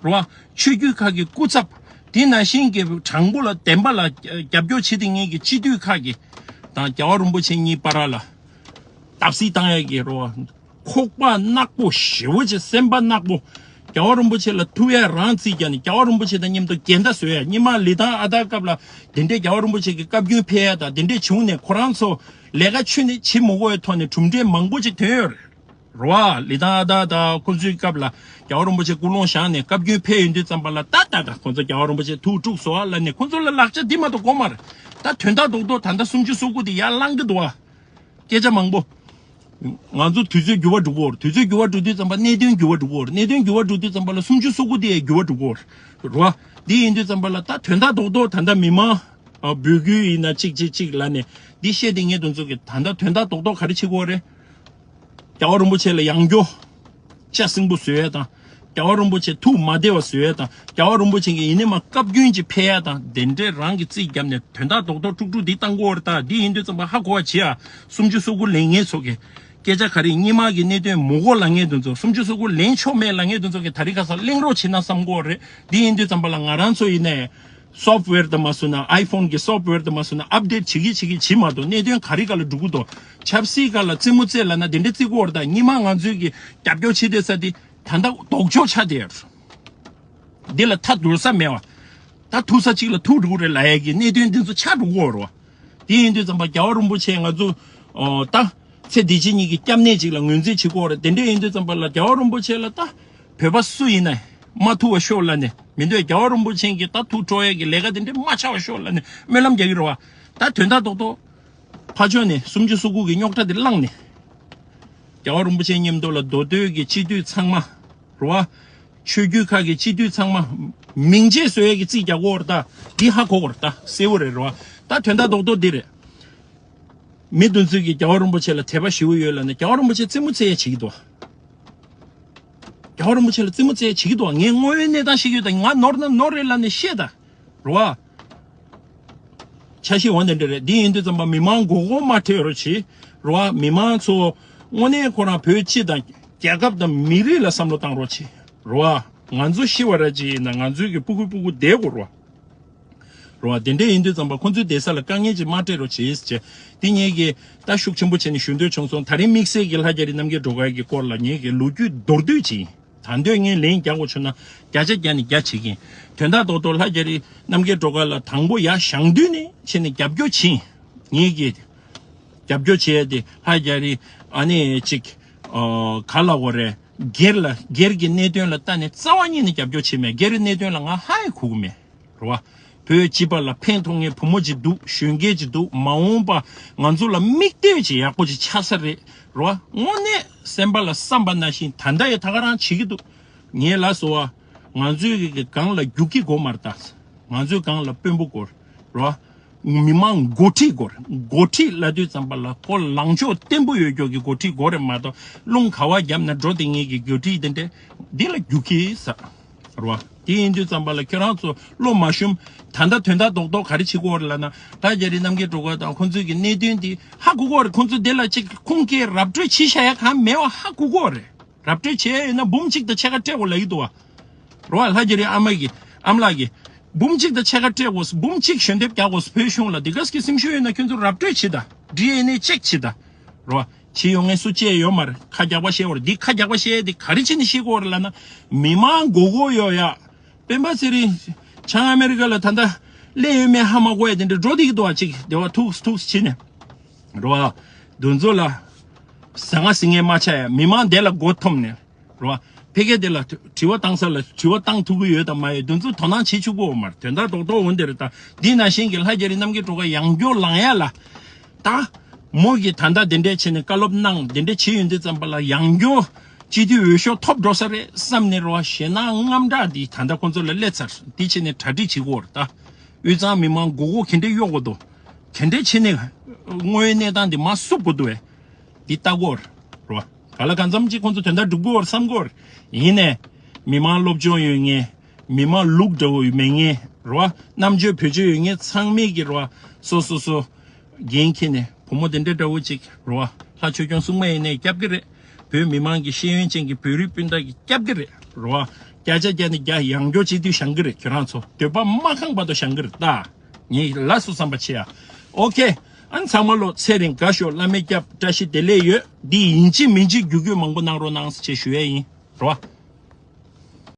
རེད་བ། ཆོས་བརྒྱུད་ཁག་གི་སྐུ་ཚབ། དེ་ནང་བཞིན་གྱི་དྲང་པོ་ལ་བདེན་པ་ལ་རྒྱབ་སྐྱོར་བྱེད་དེ་མཁན་གྱི་སྤྱི་འཐུས་ཁག་གི་དང་རྒྱལ་བ་རིན་པོ་ཆེ་གཉིས་བར་ལ་བརྡབ་གསིག་བཏང་ཡས་ཀྱི་རེད་བ། ཁོག་པ་ནག་པོ་ཞེ་བོ་ཅིག་སེམས་པ་ནག་པོ། རྒྱལ་བ་རིན་པོ་ཆེ་ལ་ཐུག་ཡ་རང་རྩིས་རྒྱག་ནས་རྒྱལ་བ་རིན་པོ་ཆེ་དང་མཉམ་དུ་འགལ་ཟླ་བཟོ་ཡ། སྔོན་མ་ལི་ཐང་ཨ་ཐར་སྐབས་ལ་དེ་འདྲའི་རྒྱལ་བ་རིན་པོ་ཆེ་གི་བཀའ་བཀྱོན་ཕེབས་ཡ་དང་དེ་འདྲས་བྱུང་ནས་ཁོ་རང་ཚོ་ལས་ཀ་ཁྱོན་ནས་བྱེད་མི་དགོས་པའི་ཐོག་ནས་གྲུབ་འབྲས་མང་པོ་ཅིག་ཐོན་ཡོད་རེད། རེད་བ། ལི་ཐང་ཨ་ཐར་དང་ཁོ་ཚོའི་སྐབས་ལ་རྒྱལ་བ་རིན་པོ་ཆེ་སྐུ་ལོང་བཞེངས་ནས་བཀའ་བཀྱོན་ཕེབས་ཡོང་དུས་ཙམ་པ་ལ་ད་ད་ད་ཁོ་ཚོ་རྒྱལ་བ་རིན་པོ་ཆེ་ཐུགས་དཀྲུགས་སོང་ཨ་ལབ་ནས་ཁོ་ཚོ་ལ་ལག་ཆ་འདི་མ་གཏོགས་དགོས་མ་རེད། ད་དོན་དག་རྡོག་རྡོག་ད་ལྟ་སུམ་ཅུ་སོ་དགུ་དེ་ཡར་ལངས་ཀྱི་འདུག་བ། སྐད་ཆ་མང་པོ། ང་ཚོ་དུས་ཚོད་འགྱུར་བ་འགྲོ་གི་ཡོད་རེད། དུས་ཚོད་འགྱུར་བ་འགྲོ་དུས་ཙམ་པ་གནད་དོན་འགྱུར་བ་འགྲོ་གི་ཡོད་རེད། གནད་དོན་འགྱུར་བ་འགྲོ་དུས་ཙམ་པ་ལ་སུམ་ཅུ་སོ་དགུ་དེ་ཡང་འགྱུར་བ་འགྲོ་གི་ཡོད་རེད། རེད་བ། འདི་ཡིན་དུས་ཙམ་པ་ལ་ད་དོན་དག་རྡོག་རྡོག་ད་ལྟ་མི་མང་ཨ་འབོད་སྐུལ་ཡིན་ན་གཅིག་གཅིག་གཅིག་ལབ་ནས་འདི་བཤད་དེ་ངས་དེ་ཚོ་གི་ད་ལྟ་དོན་དག་རྡོག་རྡོག་ག་རེ་བྱེད་དགོས་རེད། རྒྱལ་བ་རིན་པོ་ཆེ་ལ་ཡང་བསྐྱར་ལྕགས་སྲིན་པོ་བཟོ་ཡས་དང་། རྒྱལ་བ་རིན་པོ་ཆེ་ཐུགས་མ་བདེ་བ་བཟོ་ཡས་དང་། རྒྱལ་བ་རིན་པོ་ཆེ་གིས་ཡིན་ནའི་མ་བཀའ་བཀྱོན་ཅིག་ཕེབས་ཡས་དང་། དེ་འདྲས་རང་གི་རྩིས་བརྒྱབ་ནས་དོན་དག་རྡོག་རྡོག་དཀྲུག་དཀྲུག་འདི་བཏང་གི་ཡོད་རེད་ད། འདི་ཡིན་དུས་ཙམ་པ་ཧ་གོ་བ་བྱེད་ཨ། སུམ་ཅུ་སོ་དགུ་ལེན་མཁན་ཚོ་གིས། སྐད་ཆ་ག་རེ་སྔོན་མ་གི་གནད་དོན་མི་གོ་ལབ་མཁན་དེ་ཚོ། སུམ་ཅུ་སོ་དགུ་ལེན་ཆོག་མེད་ལབ་མཁན་དེ་ཚོ་གིས་ད་རེས་ཁ་སང་གླེང་རོགས་བྱེད་ན་བསམ་གི་ཡོད་རེད། འདི་ཡིན་དུས་ཙམ་པ་ལ་ང་རང་ཚོ་ཡིན་ནའི། སོབ་ཝེར་དང་མ་སུ་ན་ཨའི་ཕོན་གྱི་སོབ་ཝེར་དང་མ་སུ་ན་ཨབ་ཌེཊ་བྱེད་ཀྱི་བྱེད་ཀྱི་བྱེད་མ་གཏོགས་གནད་དོན་ག་རེ་ག་ལ་འགྲོ་གི་འདུག་ཆབ་སྲིད་ག་ལ་རྩེད་མོ་རྩེ་ལབ་ན་དེ་འདྲ་རྩེ་གི་ཡོད་རེད། ད་སྔོན་མ་ང་ཚོའི་གི་རྒྱབ་སྐྱོར་བྱེད་བསྡད་ས་དེ་ད་ལྟ་ལྡོག་ཕྱོགས་ཆགས་བསྡད་ཡོད་རེད། འདི་ལ་མཐའ་བསྡུར་ས་མེད་པ། ད་ཐུག་ས་གཅིག་ལ་ཐུག་འགྲོ་གི་རེད་ལབ་ཡས་ཀྱི་གནད་དོན་འདི་ཚོ་ཆགས་འགྲོ་གི་ཡོད་རེད་བ། དེ་ཡིན་དུས་ཙམ་པ་རྒྱལ་བ་རིན་པོ་ཆེ་ང་ཚོ་ཨོ་ད་ཚེ་འདི་ཕྱི་གཉིས་ཀྱི་སྐྱབས་གནས་ཅིག་ལ་ངོས་འཛིན་བྱེད་ཀྱི་ཡོད་རེད། དེ་འདྲ་ཡིན་དུས་ཙམ་པ་ལ་རྒྱལ་བ་རིན་པོ་ཆེ་ལ་ད་བོད་པ་སུ་ཡིན་ན་མ་ཐུག་པ་ཤོག་ལབ་ནས་མི་འདོད། རྒྱལ་བ་རིན་པོ་ཆེ་གིས་ད་ཐུགས་སྤྲོ་ཡས་ཀྱི་ལས་ཀ་དེ་འདྲ་མ་ཆགས་པ་ཤོག་ལབ་ནས་སྨོན་ལམ་རྒྱག་གི་རེད་བ། ད་དོན་དག་རྡོག་རྡོག་ཕར་ཕྱོགས་ནས་སུམ་ཅུ་སོ་དགུ་གི་རྙོག་དྲ་དེ་བསླངས་ནས། རྒྱལ་བ་རིན་པོ་ཆེ་མཉམ་དུ་ལ་མདོ་སྟོད་ཀྱི་སྤྱི་འཐུས་ཚང་མ་རེད་བ། ཆོས་བརྒྱུད་ཁག་གི་སྤྱི་འཐུས་ཚང་མ་མིང་ཆད་བཟོ་ཡས་ཀྱི་རྩིས་རྒྱག་གི་ཡོད་རེད། ད་འདི་ཧ་གོ་གི་རེད། ད་གསལ་བོ་རེད་རེད་བ། ད་དོན་དག་རྡོག་རྡོག་འདི་རེད། མི་དེ་ཚོས་ཀྱིས་རྒྱལ་བ་རིན་པོ་ཆེ་ལ་དད་པ་ཞེ་པོ་ཡོད་ལབ་ནས་རྒྱལ་བ་རིན་པོ་ཆེ་རྩེད་མོ་རྩེ་ཡས་བྱེད་ཀྱི་འདུག་རྒྱལ་བ་རིན་པོ་ཆེ་ལ་རྩེད་མོ་རྩེ་ཡས་བྱེད་ཀྱི་འདུག་ངས་དངོས་ཡོད་གནས་སྟངས་ཤེས་ཀྱི་ཡོད། ད་ང་ནོར་ན་ནོར་རེད་ལབ་ནས་བཤད་ད། རེད་བ། འཆར་གཞི་འོ་དེ་འདྲ་རེད། འདི་ཡིན་དུས་ཙམ་པ་མི་མང་མགོ་སྐོར་མ་ཁྲིད་རོགས་གྱིས། རེད་བ། མི་མང་ཚོ་དངོས་གནས་ཁོ་རང་བོད་སྤྱི་དང་རྒྱལ་ཁབ་དང་མི་རིགས་ལ་བསམ་བློ་བཏང་རོགས་གྱིས། རེད་བ། ང་ཚོ་ཤི་བ་ར་ཅིག་ཡིན་ན་ང་ཚོའི་གི་སྤུ་གུ་སྤུ་གུ་བསྡད་དགོས་རེད་བ། རེད་བ། དེ་འདྲ་ཡིན་དུས་ཙམ་པ་ཁོང་ཚོའི་བསྡད་ས་ལ་དཀའ་ངལ་ཅིག་མ་སྤྲད་རོགས་གྱིས་ཟེར་བྱས། དེ་ངེད་ཀྱིས་ད་ཤུགས་ཆེན་པོ་བྱས་ནས་ཞུ་འདོད་བྱུང་སོང་། ད་རིང་དམིགས་བསལ་གྱི་ལྷ་རྒྱ་རི་རྣམ་རྒྱལ་སྒྲོལ་དཀར་གྱི་སྐོར་ལ་ངེད་ཀྱིས་ལོ་རྒྱུས་མདོར་བསྡུས་ཅིག་ཡིན། ད་འདོད་ངས་ལན་རྒྱག་དགོས་བྱུང་ན་བརྒྱ་ཆ་བརྒྱ་ནས་བརྒྱ་བྱེད་ཀྱིན། དོན་དག་རྡོག་རྡོག་ལྷ་རྒྱ་རི་རྣམ་རྒྱལ་སྒྲོལ་དཀར་ལ་དང་པོ་ཡར་བཞེངས་དུས་ནས་བྱས་ནས་རྒྱབ་སྐྱོར་བྱེད། ངེད་ཀྱིས་རྒྱབ་སྐྱོར་བྱས་ཏེ་ལྷ་རྒྱ་རི་ཨ་ནི་ཅིག་ཨོ་ག་ལ་གོ་རེད། སྒེར་ལ་སྒེར་གྱི་གནད་དོན་ལ་ལྟ་ནས་རྩ་བ་ཉིད་ནས་རྒྱབ་སྐྱོར་བྱེད་མེད། སྒེར་གྱི་གནད་དོན་ལ་ང་ཧ་ཡང་གོ་གི་མེད། རེད་བ། བོད་སྤྱི་པ་ལ་ཕན་ཐོགས་མཁན་བུ་མོ་ཅིག་འདུག་གཞོན་སྐྱེས་ཅིག་འདུག་མ་འོངས་པ་ང་ཚོ་ལ་མིག་ལྟོས་ཅིག་ཡག་པོ་ཅིག་ཆགས་ས་རེད། རེད་བ། དངོས་གནས་སེམས་པ་ལ་བསམ་པ་ནང་བཞིན་ད་ལྟ་ཡང་ད་ག་རང་བྱེད་ཀྱི་འདུག་ངས་ལབ་སོང་བ། ང་ཚོའི་གི་སྒང་ལ་རྒྱུག་ཁྱི་དགོས་མ་རེད་ད། ང་ཚོའི་སྒང་ལ་དཔོན་པོ་དགོས་རེད་བ། མི་མང་འགོ་ཁྲིད་དགོས་རེད། འགོ་ཁྲིད་ལབ་དུས་ཙམ་པ་ལ་ཁོ་ལངས་ཕྱོགས་བརྟན་པོ་ཡོད་མཁན་གྱི་འགོ་ཁྲིད་དགོས་རེད་མ་གཏོགས་རླུང་ག་བ་བརྒྱབ་ན་འགྲོ་བསྡད་མཁན་གྱི་འགོ་ཁྲིད་དེ་འདྲ་འདི་ལ་རྒྱུག་ཁྱི་ཟེར། རེད་བ། དེ་ཡིན་དུས་ཙམ་པ་ལ་ཁྱོད་རང་ཚོ་བློ་མ་ཞུམ། ད་ལྟ་དོན་དག་རྡོག་རྡོག་ག་རེ་བྱེད་དགོས་རེད་ལབ་ན། ད་རྒྱ་རི་རྣམ་རྒྱལ་སྒྲོལ་དཀར་དང་ཁོང་ཚོའི་གི་གནད་དོན་འདི་ཧ་གོ་གོ་རེད། ཁོང་ཚོ་འདི་ལ་ཅིག་ཁུངས་སྐྱེལ་ར་སྤྲོད་བྱེད་བཞག་ཡ་གང་མེད་པ་ཧ་གོ་གོ་རེད། ར་སྤྲོད་བྱེད་ཡ་ཡོད་ན་འབུམ་གཅིག་དང་ཕྱེད་ཀ་སྤྲད་དགོས་ལབ་ཀྱི་འདུག་བ། རེད་བ། ལྷ་རྒྱ་རི་ཨ་མ་གི་ཨ་མ་ལགས་ཀྱི་འབུམ་གཅིག་དང་ཕྱེད་ཀ་སྤྲད་དགོས། འབུམ་གཅིག་ཞལ་འདེབས་རྒྱག་དགོས། བོད་གཞུང་ལ་འདི་ག་ཟེ་གི་སེམས་ཤུགས་ཡོད་ན་ཁྱོད་ཚོ་ར་སྤྲོད་བྱེད་ད། ཌི་ཨེན་ཨེ་ཅེག་བྱེད་ད། རེད་བ། བྱེད་ཡོང་མཁན་སུ་བཅས་ཡོད་མ་རེད། ཁ་རྒྱག་པ་བཤད་བར་འདི་ཁ་རྒྱག་པ་བཤད་དེ་ག་རེ་བྱས་ནས་ཤེས་དགོས་རེད་ལབ་ན། མི་མང་མགོ་སྐོར་ཡོད་ཡ། སྤེན་པ་ཚེ་རིང་། བྱང་ཨ་མེ་རི་ཀ་ལ་ད་ལྟ་སླེབས་ཡོད་མེད་ཧ་མ་གོ་ཡ་དེ་འདྲ་འགྲོ་བསྡད་ཀྱི་འདུག་བ། ཅིག་སྡེ་བ་ཐུགས་ཐུགས་བྱས་ནས། རེད་བ། འདི་ཚོ་ལ་ཟང་ངེ་ཟིང་ངེ་མ་ཆགས་ཡ། མི་མང་དེ་ལ་མགོ་འཐོམས་ནས། རེད་བ། ཕ་གི་དེ་ལ་དྲི་བ་བཏང་ས་ལ་དྲི་བ་བཏང་ཐུབ་ཀྱི་ཡོད་དམ་མ་ཡོད་འདི་ཚོ་དོ་སྣང་བྱེད་ཆོག་གི་ཡོད་མ་རེད། དོན་དག་རྡོག་རྡོག་འོན་དེ་རེད་ད། འདི་ནང་བཞིན་གྱི་ལྷ་རྒྱ་རི་རྣམ་རྒྱལ་སྒྲོལ་དཀར་ཡང་བསྐྱར་ལངས་ཡ་ལ། ད། མོ་གིས་ད་ལྟ་དེ་འདྲས་བྱས་ནས་བཀའ་སློབ་གནང་དེ་འདྲས་བྱས་ཡོང་དུས་ཙམ་པ་ལ་ཡང་བསྐྱར་སྤྱི་འཐུས་འོས་ཤོག་ཐོབ་འགྲོ་ས་རེད་བསམ་ནས་རེད་བ། ཞེད་སྣང་དངངས་སྐྲག་འདི་ད་ལྟ་ཁོང་ཚོ་ལ་སླེབས་ཚར། འདི་བྱས་ནས་གྲ་སྒྲིག་བྱེད་དགོས་རེད་ད། དབུས་གཙང་མི་མང་མགོ་སྐོར་ག་འདྲས་གཡོག་དགོས་འདུག་ག་འདྲས་བྱས་ནས་དངོས་ཡོད་གནས་སྟངས་འདི་མར་བསུབ་དགོས་འདུག་བས། འདི་ལྟ་དགོས་རེད་བ། ག་ལ་གང་འཚམ་ཅིག་ཁོང་ཚོ་དོན་དག་སྒྲུབ་དགོས་རེད་བསམ་དགོས་རེད། ཡིན་ནའི། མི་མང་སློབ་སྦྱོང་ཡོད་མཁན། མི་མང་ལུག་འདྲ་བོ་མེད་མཁན་རེད་བ། རྣམ་དཔྱོད་བེད་སྤྱོད་ཡོད་མཁན་ཚང་མས་ཀྱི་རེད་བ། སོ་སོ་སོ། འགན་འཁྱེར་ནས་བུ་མོ་དེ་འདྲ་འདྲ་བོ་ཅིག་རེད་བ། ལྷ་ཆོས་སྐྱོང་སྲུང་མ་ཡིན་ནའི་སྐྱབས་ཀྱི་རེད། བོད་མི་མང་གི་ཤེས་ཡོན་ཅན་གྱི་བོད་རིགས་སྤུན་ཟླ་གི་སྐྱབས་ཀྱི་རེད། རེད་བ། བརྒྱ་ཆ་བརྒྱ་ནས་བརྒྱ་ཡང་བསྐྱར་སྤྱི་འཐུས་བཞེངས་ཀྱི་རེད། ཁྱོད་རང་ཚོ་འདོད་པ་མ་ཁེངས་བར་དུ་བཞེངས་ཀྱི་རེད་ད། ངས་ལགས་སོ་བསམ་པ་བྱེད་ཡ། ཨོ་ཁེ། ཨ་ནི་ཚང་མ་ལོ་ཚེ་རིང་དགའ་ཤོག་བླ་མའི་སྐྱབས་བཀྲ་ཤིས་བདེ་ལེགས་ཡོད། འདི་ཡིན་གཅིག་མིན་གཅིག་བརྒྱུད་སྐུལ་མང་པོ་གནང་རོགས་གནང་ཞེས་ཞུ་ཡས་ཡིན། རེད་བ།